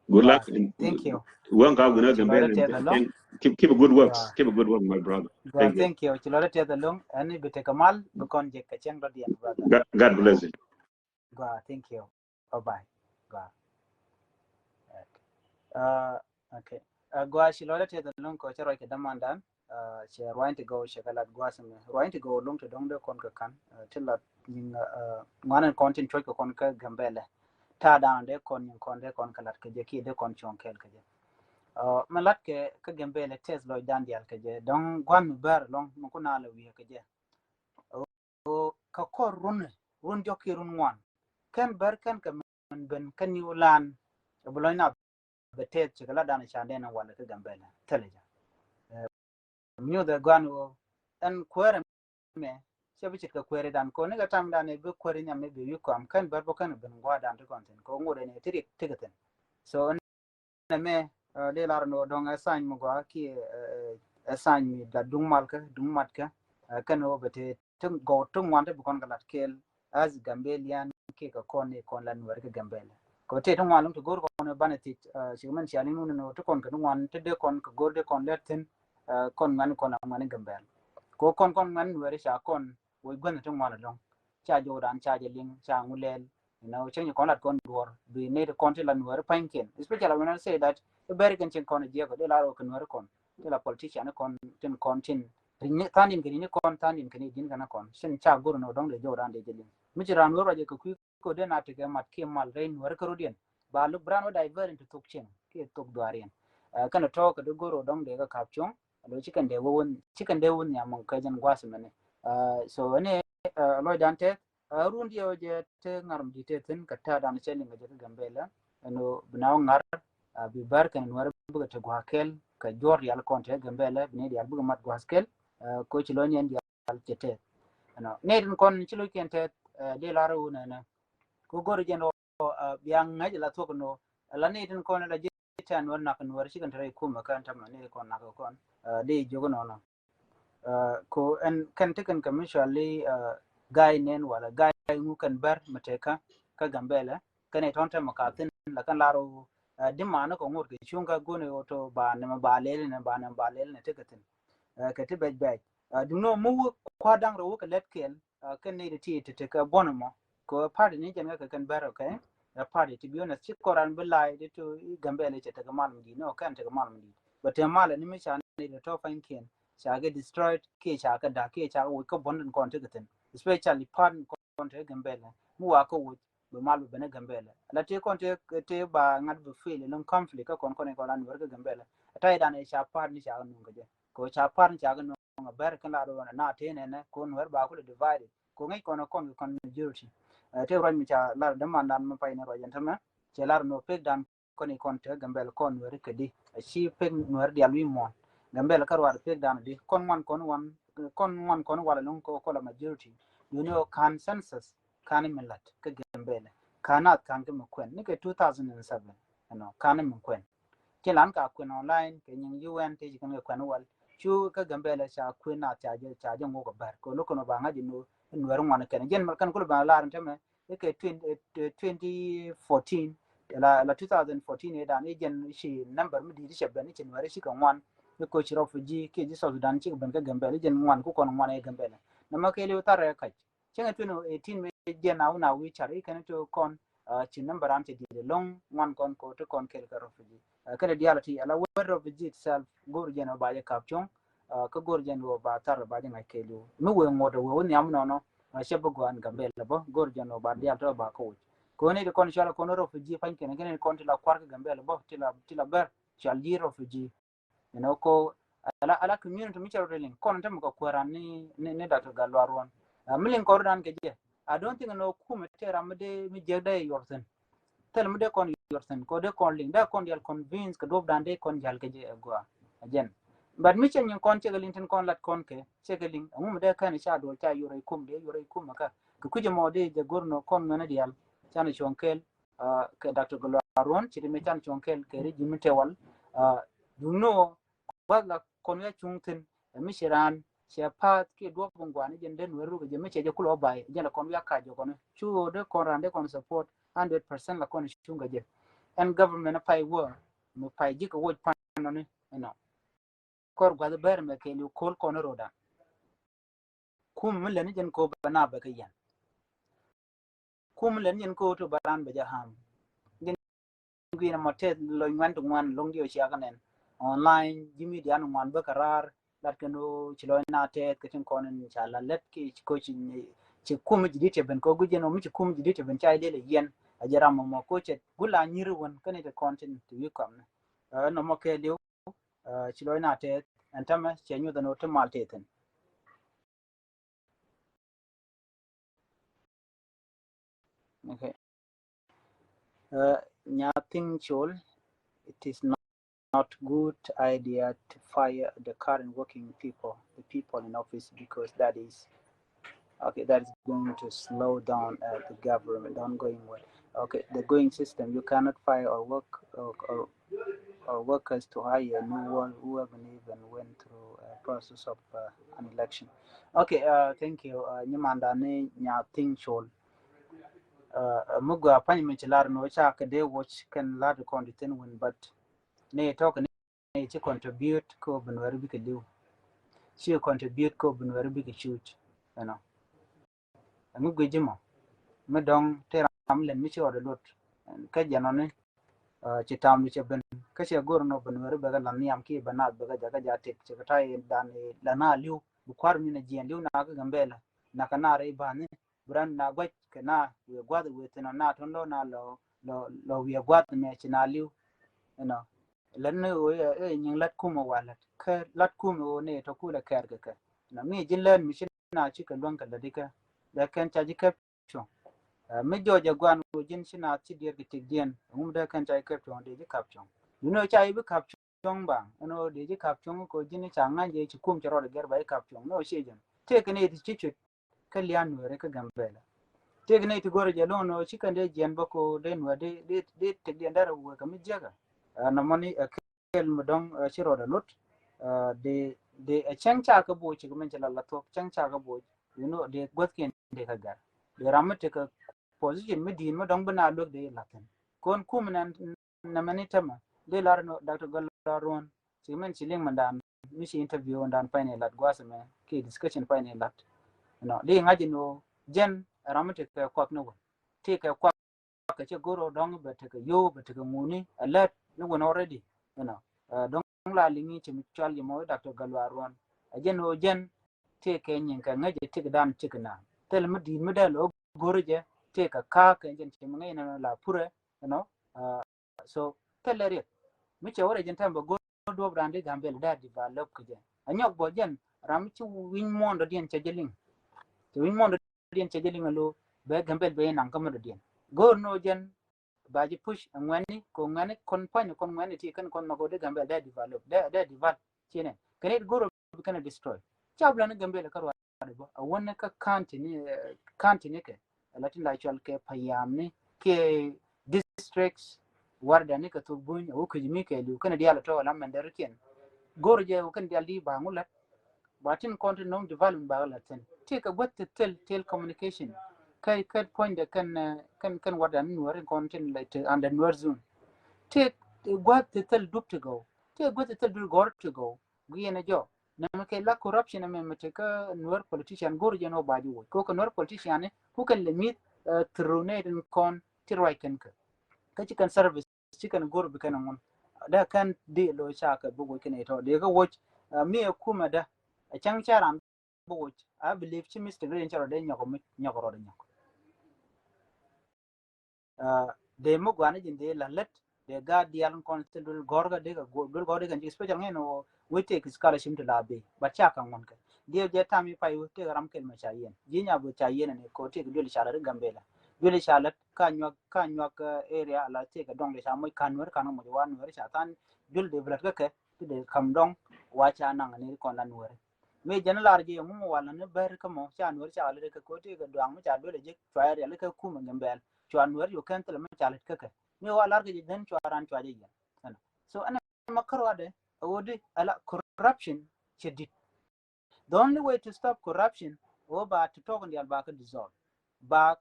Good luck. Thank you. Wä ŋa wi̱n ɛ Gambela. Keep keep a good works. Keep a good work my brother. Thank you. Ci lɔrɛ tɛth alɔŋ ɛn bi tekɛ mal bi kɔn jɛ kɛ cɛŋ dɔ̱diɛn brother. God bless you. Thank you. Bye bye. Bye. Uh, okay. Uh, gua ci lɔdɛ tɛth ɛlɔ̱ŋ kɔ cɛ ruac kɛ dämandan. Uh, cɛ ruany ti gɔw cɛ kɛ lat gua sɛmɛ ruany ti gɔw lɔ̱ŋ ti dɔ̱ŋ dee kɔn kɛ ka̱n. Uh, ti lat nyiŋ uh, ŋuanɛ kɔn tin cuɔc kɛ kɔn kä Gambɛlɛ. Ta̱a̱ da̱a̱n dee kɔn nyiŋ kɔn dee kɔn kɛ lat kɛ jɛ kiɛ dee kɔn cuɔ̱ŋ kɛɛl kɛ jɛ. Uh, mɛ lat kɛ kä Gambɛlɛ tɛth lɔcdan diaal kɛ jɛ dɔ̱ŋ gua̱n mi bär ɛlɔ̱ŋ mi kun a lɛ wi̱i̱ kɛ jɛ. Kä kɔr run run diɔk kiɛ run ŋuan kɛn bär kɛn kɛ mɛn ben kä New Land. Bi lɔny na bɛ tɛth cikɛ la dan ca den walɛ kä Gambɛlɛ thilɛ jɛ. Nyuth ɛ guan wä ɛn kuɛɛrɛ mɛ cɛ bi ce̱tkɛ kuɛɛri dan kɔn ni kɛ tam dan bi kuɛɛri nyam mi bi wi̱i̱ kɔam kɛn bär bä kɛn ben gua̱a̱r dan ti kɔn thin kɛ ŋot ɛn ti rik ti kɛ thin. So nɛ mɛ dee lar ni wä dɔŋ ɛ sany mi gua ki ɛ sany mi da duŋ mal kä duŋ mat kä kɛn wä bɛ te ti gɔw ti ŋuan ti bi kɔn kɛ lat kɛɛl as Gambelian ki kɛ kɔn ni kɔn la Nuɛri kä Gambɛlɛ. Kɛ te ti ŋuan lɔŋ ti go̱r kɔn banɛ thiec ci mɛn cia liŋ ni ti kɔn kɛ ti ŋuan ti dee kɔn kɛ go̱r dee kɔn lɛt thin kɔn ŋuan kɔn la ŋuan Gambɛl. Kɛ kɔn kɔn ŋuan Nuɛri ca kɔn wä guänh ti ŋuan lɔŋ ca jɔwdan ca jɛ liŋ ca ŋu lɛl. You know, cäŋ kɔn lat kɔn duɔr bi nɛy ti kɔn ti la Nuɛri pa̱nykiɛn, especially when I say that i̱ bɛri kɛn cieŋ kɔn jiɛk kɔ dee lar wä kɛ Nuɛri kɔn ti la politician kɔn tin kɔn tin ri̱ni tha̱a̱n din kɛ ri̱ni kɔn tha̱a̱n din kɛ ni din kɛn kɔn cin ca go̱r ni wä dɔ̱ŋ dee jɔwdan dee jɛ liŋ mi ci ran wä ruacɛ kɛ kui̱ kɔ dee na tekɛ mat kiɛ mal rɛy Nuɛri kä rot yɛn ba luk bran wä divert into thok cieŋ kiɛ thok duaar yɛn. Kɛn tɔ̱ kɛ dee go̱r wä dɔ̱ŋ dee kɛ kap cuɔ̱ŋ. Alo ci kɛn dee wä wun ci kɛn dee wun nhiam mɔŋ kɛ jɛn gua̱a̱th mɛni. So ɛni lɔcdan tɛth run diɛw jɛ te ŋa̱r mi di̱t te thi̱n kɛ ta̱a̱ dan cɛ liŋ kɛ jɛ kä Gambɛlɛ. Ɛn ɣöö bi na wä ŋa̱r bi bär kɛn Nuɛri bikɛ te gua̱a̱th kɛl kɛ juɔ̱r diaal kɔn te Gambɛlɛ bi ni diaal bikɛ mat gua̱a̱th kɛl. Ko ci lɔny ɛn diaal cɛ tɛth ɛnɔ ni tin kɔn ci loc kɛn tɛth. Dee lar wun ɛnɛ ko go̱r jɛn ɔ bia ŋäc la thuɔk ɛn ɣöö la ni tin kɔn la ji̱ tɛn wä nak Nuɛri ci kɛn te rɛy kumɛ kɛn tämɛ ni kɔn nak kɔn. Dee jiök ɛnɔnɔ. Ko ɛn kɛn ti kɛn kɛ mi cuali guy nɛn wala guy ŋu kɛn bär mi tekä kä Gambɛlɛ kɛn ɛ tɔ̱n tɛmɛ ka thi̱n la kɛn lar wä. Di mani kɔ ŋot kɛ cuŋ kä go̱n ɛ wä to ba nɛmɛ ba lɛl nɛ ba nɛmɛ ba lɛl nɛ tekɛ thi̱n. Kɛ ti bɛc bɛc duŋni wä mi wä kua̱r da̱ŋ rɛ wä kɛ lɛt kɛl. Kɛn ni ti ti ti kɛ buɔ̱n mɔ kɛ party ni jɛn kɛ kɛn bär kɛ party ti bi honest ci kɔran bi lai di to Gambɛlɛ cɛ tekɛ mal mi di ni kɛn tekɛ mal mi di. Bɛ te mal ni mi ca ni di tɔ pa̱nykiɛn ca kɛ destroyed kiɛ ca kɛ dak kiɛ ca kɛ wec kä buɔ̱n tin kɔn tekɛ thin especially part kɔn tekɛ Gambɛlɛ mi wa kɛ wec bɛ mal bɛ ben ɛ Gambɛlɛ la te kɔn te te ba ŋa̱t bɛ fail lɔŋ conflict kä kɔn kɔn kɔn an wɛr kä Gambɛlɛ. Ta̱y dan ca part ni ca kɛ nuŋ kɛ jɛ kɛ ca part ni ca kɛ nuŋ a bɛr kɛn la dɔn na te nɛnɛ kɔn wɛr ba kulɛ divided. Ko ŋäc kɔn kɔn kɛ kɔn majority. Te ruac mi ca lar dämandan mi pay ni ruac ɛn tämɛ cɛ lar nɔ pek dan kɔn ikɔn te Gambɛl kɔn Nuɛri kɛ di a ci pek Nuɛri dial wi̱i̱ muɔ̱ɔ̱n. Gambɛl kä ruac pek dan di kɔn ŋuan kɔn wan kɔn ŋuan kɔn wal ɛlɔŋ kɔ kɔlɛ majority. Duni ɔ kan census kan mi lat kä Gambɛl kan nath kan kɛ mi kuɛn ni kɛ two thousand and seven. Ɛnɔ kan mi kuɛn ci lan ka kuɛn online kɛ nyiŋ U N te ci kɛn kɛ kuɛn wal cu kä Gambɛl ca kuɛn nath ca jɛ ca jɛ ŋuk ɛ bär kɛ lo̱k kɛn ɔ ba ŋa̱c inɔ Nuɛri ŋuan kɛn jɛn mɛ kɛn kulɛ ba lar in tämɛ. Ikɛ twenty fourteen la la two thousand fourteen idan ijen ici number mi di̱i̱t icɛ ben ici Nuɛri cikɛ ŋuan. Ikɔ ci refugee kiɛ ji̱ South Sudan cikɛ ben kä Gambɛl ijen ŋuan ku kɔn ŋuan i̱ Gambɛl. Nɛmɛ kɛ liw tharɛ kac cäŋɛ twenty eighteen mɛ jɛn a wun a wi̱i̱ car ikɛn ti kɔn. Ci number an cɛ di̱i̱t ɛlɔ̱ŋ ŋuan kɔn ko ti kɔn kɛl kɛ refugee. Kɛn diaal ti ala wet refugee itself go̱r jɛn ɔ ba jɛ kap cuɔ̱ŋ. Kä go̱r jɛn wä ba thar ba jɛ ŋa̱c kɛɛliw mi wee ŋot wee wä nhiam nɔnɔ. Cɛ bi gɔan Gambɛl bä go̱r jɛn wä ba dial tɔ ba kä wi̱c. Kɛ wä ni ti kɔn cual kɔn rɔ pi ji̱ pa̱ny kɛn kɛn kɔn ti la kuar kä Gambɛl bä ti la bɛr cual ji̱ rɔ pi ji̱. You know ko ala ala community mi cɛ rɔ liŋ kɔn tɛmɛ kɛ kuäran ni ni ni Doctor Gatluak Ruɔn. Mi liŋ kɔr dan kɛ jɛ. I don't think no kumɛ tɛ ram mi dee mi jiɛk dee yuɔr thin. Thil mi dee kɔn yuɔr thin ko dee kɔn liŋ dee kɔn dial convince kɛ duɔp dan dee kɔn jal kɛ jɛ ɛ gua. Ɛ jɛn but mi cɛ nyin kɔn cɛ kɛ liŋ tin kɔn lat kɔn kɛ cɛ kɛ liŋ ɛŋu mi dee kɛn ca duɔl ca yuɔr ɛ kum dee yuɔr ɛ kum ɛ kä kɛ kui̱c ɛmɔ dee jɛ go̱r nɔ kɔn ŋuɛn ɛ dial. Can cuɔ̱ŋ kɛl kɛ Doctor Gatluak Ruɔn ci ti mi can cuɔ̱ŋ kɛl kɛ ri ji̱ mi tɛ wal. Duŋ nɔ gua̱th la kɔn wi̱i̱ a cuŋ thi̱n ɛ mi ci raan cɛ pa̱a̱th kiɛ duɔ̱p in gua̱a̱n i̱ jɛn den wee ruk i̱ jɛ mi cɛ jɛ kulɛ wä ba̱a̱y i̱ jɛn la kɔn wi̱i̱ a ka̱c jɛ kɔn. Cu ɣöö dee kɔn raan dee kɔn support hundred percent la kɔn cuŋ kɛ jɛ. Ɛn government pay wä mi pay ji̱ kɛ woc pan nɔni. Ɛnɔ kɔr gua̱th bɛr mɛ kɛɛliw ko̱l kɔn ro̱dan. Kum mi lɛn i̱ jɛn ko̱ bɛ na bɛ kɛ yɛn. Kum mi lɛn i̱ jɛn ko̱ to bɛ raan bɛ jɛ ham. Jɛn gui̱n ɛmɔ tɛth lɔc ŋuan ti ŋuan lo̱ŋ diɔ cia kɛ nɛn online ji̱ media ni ŋuan bä kɛ raar. Lat kɛn ɣöö ci lɔc na tɛth kɛ tin kɔn in ca la lät ki ci koc ci kum ji̱ di̱t cɛ ben kɛ gui̱c ɛn ɣöö mi ci kum ji̱ di̱t cɛ ben ca ilel ɛ yɛn a jɛ ram ɛmɔ koc cɛ gula nyiri wän kɛn i̱ ti kɔn tin ti wi̱i̱ kɔmni. Ɛn ɔmɔ kɛɛliw ci lɔc na tɛth ɛn tämɛ cɛ nyuth ɛn ɣöö ti mal tɛth thi̱n. Okay. Uh, Nyathing Chol, it is not, not good idea to fire the current working people, the people in office, because that is, okay, that is going to slow down uh, the government, the ongoing work. Okay, the going system, you cannot fire or work or, or, or workers to hire a new one who haven't even went through a process of uh, an election. Okay, uh, thank you. Uh, nyimanda ni Nyathing Chol. Uh, mi gua pany mi ci lar no ca kɛ dee watch kɛn lar kɔn di thin win, but ni tɔk ni ci contribute ko bin wɛri bikɛ liw. Ci contribute ko bin wɛri bikɛ shoot, you know. Ɛŋu gui̱c ji̱ mɔ mi dɔŋ ti ram lɛn mi ci ɣɔt ɛ luɔt. Kä jɛn ɔ ni uh, ci tam di cɛ ben kä cɛ go̱r nɔ ben weri bɛ kɛ lan nhiam ki bɛ naath bɛ kɛ jakä ja tek cɛ kɛ ta̱y dan la na li̱w bi kua̱r mi na jiɛn li̱w na kä Gambɛla na kɛ na rɛy ba̱ni bi ran na guac kɛ na wiɛ gua̱th wiɛ thin ɔ na tɔn lɔ na lɔ lɔ lɔ wiɛ gua̱th mɛ ci na li̱w. You know, lɛn ni ɣöö ɛ nyiŋ lat kumɛ wa lat kä lat kumɛ ɣöö ni tɔ kulɛ kɛɛr kɛ kɛ. You know, mi ji̱ lɛn mi ci na ci kɛ luäŋ kɛ lät ikɛ bɛ kɛn ca ji̱ kɛp cuɔ̱ŋ. Ɛ, mi jɔɔc ɛ guan ɣöö ji̱n ci naath ci diɛɛr kɛ tëkdiɛn ɛŋu mi dee kɛn ca ji̱ kɛp cuɔ̱ŋ dee ji̱ kap cuɔ̱ŋ. Duundɛ ɣöö ca ji̱ bi kap cuɔ̱ŋ baŋ ɛn ɣöö dee ji̱ kap cuɔ̱ŋ kɛ ɣöö ji̱n ca ŋa̱ny jɛ ci kum cɛ rɔɔdɛ gɛr ba ji̱ kap cuɔ̱ŋ ni ɣöö ciɛ jɛn tëëkɛ ni ti ci cuet. Kä lian Nuɛɛri kä Gambɛla tëëkɛ ni ti go̱rɛ jɛ lo̱ŋ ni ɣöö ci kɛn dee jiɛn bä kɛ ɣöö dee Nuɛɛr dee dee tëkdiɛn derɛ wek kɛ mi jiäkä. Ɛ, nɔmɔ ni ɛ kɛl mi dɔ̱ŋ ɛ ci rɔɔdɛ lot. Ɛ, dee dee ɛ cäŋ ca kɛ bo̱o̱c ci kɛ min ci la la thuɔ̱k cäŋ ca kɛ bo̱o̱c. You know, dee guäthkiɛn dee kɛ gɛr dee ram mi tekɛ position mi di̱i̱n mi dɔ̱ŋ bi na luek dee la̱thin. Kɔn kum nɛ nɛ mɛn i̱ tämɛ dee lar ni Doctor Gatluak Ruɔ̱n ci mɛn ci liŋ mɛn dan mi ci interview dan pay ni lat gua̱a̱th mɛ ki discussion pay ni lat. You know, dee ŋa̱c in ɣöö jɛn ram mi tekɛ kuak ni wä tekɛ kuak kɛ cɛ go̱r ɔ dɔ̱ŋ bɛ tekɛ yo̱o̱ bɛ tekɛ ŋuni alert ni wun already. You know, ɛ, dɔ̱ŋ la liŋi ci mi cual jɛ mɔ i̱ Doctor Gatluak Ruɔ̱n. Ɛ jɛn ɣöö jɛn tëëkɛ nyiŋ kɛ ŋäc ɛ tëëk dan tëëk na thil mi di̱i̱t mi dee lo̱ go̱r jɛ tëëkɛ ka̱a̱k kɛ jɛn ci mi ŋäc nɛ la purɛ. You know, ɛ, so thil ɛ riɛk mi cɛ wä rɛ jɛn tɛm bɛ go̱r duɔ̱p dan di Gambɛla dee develop kɛ jɛ. Ɛ nyɔk bɔ jɛn ram mi ci wi̱ny muɔ̱ɔ̱n dɔ̱diɛn cɛ jɛ liŋ. Ci wi̱ny muɔ̱ɔ̱n dɔ̱diɛn cɛ jɛ liŋ alo bɛ Gambɛla bɛ naŋ kä mi dɔ̱diɛn go̱r ni ɣöö jɛn ba ji̱ push ɛ ŋuɛ̈ni kɛ ŋuɛ̈ni kɔn pua̱ny kɔn ŋuɛ̈ni ti kɛn kɔn nhɔk ɣöö dee Gambɛla dee develop dee dee develop. Ci nɛ kɛn it go̱r bi kɛn destroy. Ca bi la ni Gambɛla kä ruaadɛ bä a wänɛ kä county ni, eh, county ni kɛ la tin la cual kɛ payam ni kɛ districts. Warda ni kɛ thuk buny a wä kui̱c mi kɛ liw kɛn diaal tɔ la mɛn dɛr kiɛn. Go̱r jɛ wä kɛn diaal di ba ŋu lat. Ba tin kɔn tin nɔŋ development ba la thin ti kɛ gua̱th ti thil telecommunication. Kɛ kɛ puɔ̱nydɛ kɛn, eh, kɛn kɛn warda ni Nuɛr in kɔn tin la ti under Nuɛr zone. Ti gua̱th ti thil dup ti gɔw ti gua̱th ti thil dup gɔr ti gɔw. Guiɛn ɛ jɔ nɛmɛ kɛ la corruption ɛmɛ mɛ ti kä Nuɛr politician go̱r jɛ nɔ ba ji̱ woc kɛ wä kɛ Nuɛr politician ni ku kɛn lɛ mi̱th, eh, through nɛ tin kɔn ti ruac kɛn kɛ kä ci kɛn service ci kɛn go̱r bi kɛn ŋun. Dee kɛn di lo ca kɛ bi woc kɛn itɔ dee kɛ woc, eh, mi ɛ kumɛ dee ɛ cäŋ ca ran bi woc. I believe ci mistake rɛy in cɛ rɔ dee nyɔk mi nyɔk rɔ dee nyɔk. Ah, dee mi guani jin dee la lät dee gaat dial kɔn thil duel gɔr ga dee ka duel gɔr dee ka special ŋɛn wä wä tek scholarship ti la bi but ca ka ŋun kɛ dee jɛ tam i pay wä tek ram kel ma ca yen ji̱ nya bu ca yen ni ko tek duel ca la ri Gambɛla duel ca la ka nyuak ka nyuak, eh, area la tek dɔŋ de ca moc kan wer kan moc wan wer ca tan duel de blat ka kɛ ti de kam dɔŋ wa ca naŋ ni kɔn la nuɛri. Mi jɛn lar jɛ ŋu mi wal ni bɛr kä mɔ ca nuɛr ca lar kä ko ti kɛ duaŋ mi ca duel jɛ cua rial kä kum Gambɛl cua nuɛr yo kɛn thil mi ca lar kä kɛ mi wa lar kɛ jɛ jɛn cua ran cua jɛ yɛn. So ɛn ma kär wa dɛ a wodi ala corruption cɛ dit. The only way to stop corruption a wä ba ti tɔk dial ba kä dissolve ba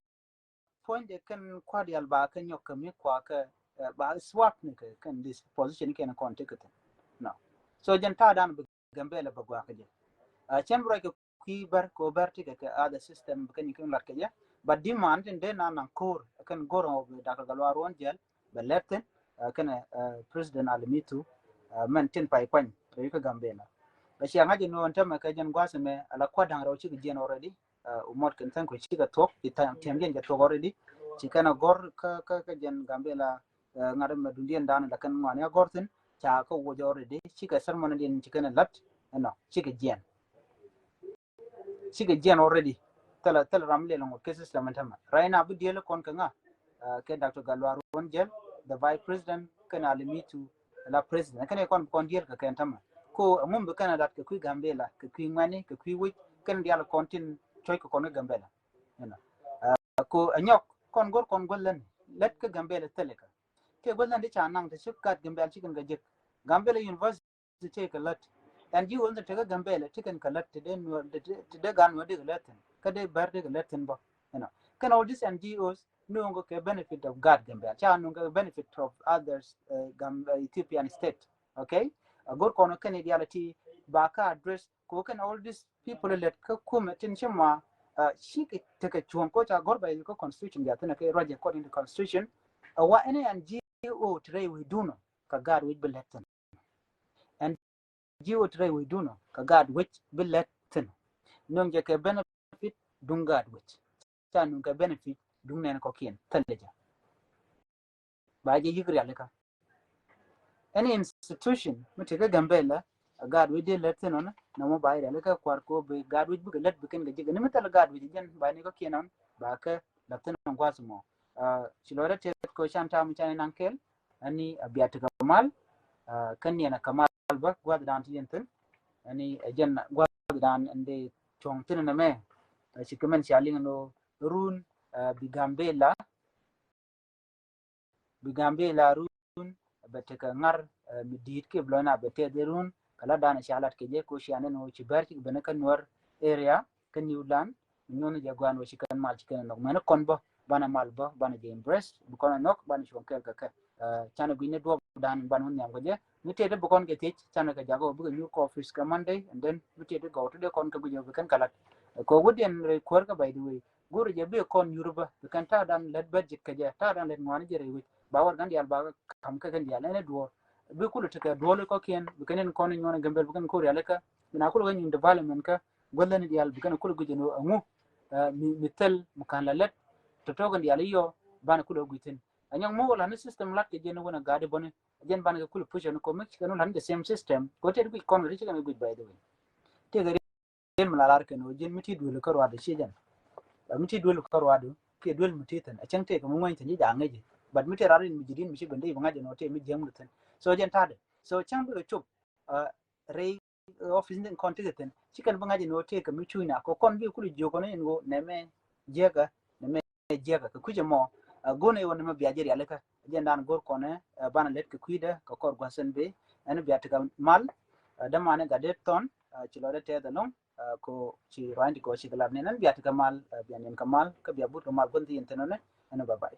puɔ̱nydɛ kɛn kua̱r dial ba kɛ nyɔk kɛ mi kua kɛ, eh, ba swap ni kɛ kɛn this position kɛn kɔn ti kɛ thin. No. So jɛn ta̱a̱ dan bi Gambɛla bɛ gua̱a̱k kɛ jɛ. Ah, cɛn bi ruac kɛ kui̱ bɛr kɛ bɛr ti kɛ kɛ other system bi kɛn kɛn lat kɛ jɛ. But di man tin dee na naŋ ko̱r kɛn go̱r ɔ bi Doctor Gatluak Ruɔn jɛl bɛ lɛp thin. kɛnɛ President Alimitu, mɛn tin pay kuany rɛy kä Gambela. Bɛ cia ŋa̱c inɔ ɛn tämɛ kɛ jɛn gua̱a̱th ɛmɛ ala kua̱r da̱ŋ rɛw cikɛ jiɛn already. Umɔt kɛn thank you cikɛ thuɔk, ci tiɛm jɛn jɛ thuɔk already. Ci kɛn a gɔr kä kä kä jɛn Gambela ŋa̱t ɛmɛ dundiɛn dan la kɛn ŋuani a gɔr thin ca kä wuɔc already. Cikɛ sermon diɛn ci kɛn a lat ɛnɔ cikɛ jiɛn. Cikɛ jiɛn already. Thilɛ thilɛ ram lɛl ŋot kɛ system ɛn tämɛ. Right now bi diɛl kɔn kɛ ŋa? Kɛ Doctor Gatluak Ruɔ̱n Jiɛl, the vice president, kɛn Alimitu la president. Kɛn kɔn kɔn diɛl kɛ kɛn tämɛ. Ko ɛŋu bi kɛn a lat kɛ kui̱ Gambela, kɛ kui̱ ŋuɛni, kɛ kui̱ wi̱c, kɛn dial kɔn tin cɔc kɛ kɔn kɛ Gambela. Ko ɛnyɔk kɔn go̱r kɔn guäl lɛn lät kä Gambela thilɛ kɛ. Kɛ guäl lɛn di ca naŋ ti ci gat Gambela ci kɛn kɛ jek. Gambela University ti tëë kɛ lät. N G Os ni tekɛ Gambela ti kɛn kɛ lät ti dee nuɔr ti dee gan nuɔr dee kɛ lät thin kä dee bɛr dee kɛ lät thin bä. Kɛn all these N G Os nuɔŋ kɛ benefit of gat Gambela, ca nuɔŋ kɛ benefit of others, Gam Ethiopian state. Okay. A go̱r kɔn kɛn ideality ba ka address ko kɛn all these people lät kä kumɛ tin ci ma ci kɛ tekɛ cuɔ̱ŋ ko ca go̱r ba ikä constitution ja thin kɛ ruac according to constitution. A wa ɛn N G O ti rɛy wi̱i̱ dunɔ kɛ gat wi̱c bi lät thin. N G O ti rɛy wi̱c dunɔ kɛ gaat wi̱c bi lɛt thin. Nuŋ jɛ kɛ benefit duŋ gaat wi̱c. Ca nuŋ kɛ benefit duŋ nɛn kɔkiɛn thilɛ jɛ. Ba jɛ yik rialikä. Any institution mi ti kä Gambela a gaat wi̱c di lɛt thin ɔn na mɔ ba jɛ rialikä kuar ko bi gaat wi̱c bikɛ lɛt bikɛn kɛ jik ni mi thilɛ gaat wi̱c jɛn ba ni kɔkiɛn ɔn ba kɛ lɛt thin ɔn gua̱th mɔ. Ci lɔrɛ tiɛt ko can tam can in aŋkɛl. Ani a bia ti kamal. Kä niɛn a kamal bä guath dan ti yɛn thin. Ani a jɛn guath dan ɛn de cuɔŋ thin nɛ mɛ. Ci kɛ mɛn cia liŋ ni run bi Gambela. Bi Gambela run bɛ tekɛ ŋar mi di̱i̱t kiɛ bi lɔcna bɛ tɛth run kɛ la dan cia lat kɛ jɛ ko cia nɛn ci bɛr ci kɛ ben kä Nuer area kä Newland. Mi nyuɔn jɛ guan wä ci kɛn mal ci kɛn nhɔk mɛn kɔn bä banɛ mal bä banɛ jɛ embrace bi kɔn nhɔk banɛ cuɔŋ kɛɛl kɛ kɛ. Canɛ gui̱ny ni duɔp dan banɛ wä nhiam kɛ jɛ mi tëë ti bi kɔn kɛ thiec canɛ kɛ jakä wä bikɛ nyur kɔ office kɛ Monday and then mi tëë ti gɔw ti dee kɔn kɛ gui̱c wä bi kɛn kɛ lat. Kɛ wä diɛn rɛy kuäär kɛ by the way go̱rɛ jɛ bi kɔn nyur bä bi kɛn ta̱a̱ dan lät bä ji̱k kɛ jɛ ta̱a̱ dan lät ŋuani jɛ rɛ wi̱c ba wä gan diaal ba kam kɛ kɛn diaal ɛn ɛ duɔɔr. Bi kulɛ tekɛ duɔɔl kɔkiɛn bi kɛn in kɔn in nyuɔn in Gambela bi kɛn kor rialikä. Bi na kulɛ kɛ nyuɔn development kä guäth lɛn diaal bi kɛn kulɛ guic ɛn ɣöö ɛŋu mi thil mi ka̱n la lät tɔ̱tɔ̱ kɛn diaal i̱ yɔ banɛ kulɛ guic thi̱n. Anyɔŋ mi wä la̱t ni system lat kɛ jɛn wä na gaat i̱ bäni jɛn banɛ kɛ kulɛ push ɛn kɔ mi ci kɛn wä la̱t ni the same system kɛ wä tëë ti guic kɔn kɛ ti ci kɛn guic by the way. Tëë kɛ riɛn mi la lar kɛn wä jɛn mi ti duel kä ruaadu ci jɛn. Mi ti duel kä ruaadu kiɛ duel mi ti thi̱n a cäŋ tëë kɛ mi ŋuɛny thi̱n ci ja̱ ŋäc. But mi ti rar in mi ji̱ di̱n mi ci ben dee bi ŋa̱c ɛn wä tëë mi jiäŋ mi thi̱n. So jɛn ta̱a̱dɛ so cäŋ bikɛ cop rɛy office ni kɔn ti kɛ thi̱n ci kɛn bi ŋa̱c ɛn wä tëë kɛ mi cuuc na kɛ kɔn bi kulɛ jiök kɔn in wä nɛmɛ jiäkä nɛmɛ jiäkä kɛ kui̱cɛ mɔ. Go̱n ɛ wä nɛmɛ bia ji̱ rialikä jɛn dan go̱r kɔnɛ banɛ lɛt kɛ kui̱dɛ kɛ kɔr gua̱sɛn bi ɛn bia tekɛ mal. Dämanɛ gat det thɔn ci lɔcdɛ tɛth ɛlɔ̱ŋ. Ko ci ruany ti kɔ ci kɛ lat nɛn ɛn bia tekɛ mal bia nɛn kɛ mal kä bia but kɛ mal gua̱n thi in thin ɔnɛ ɛn bye bye.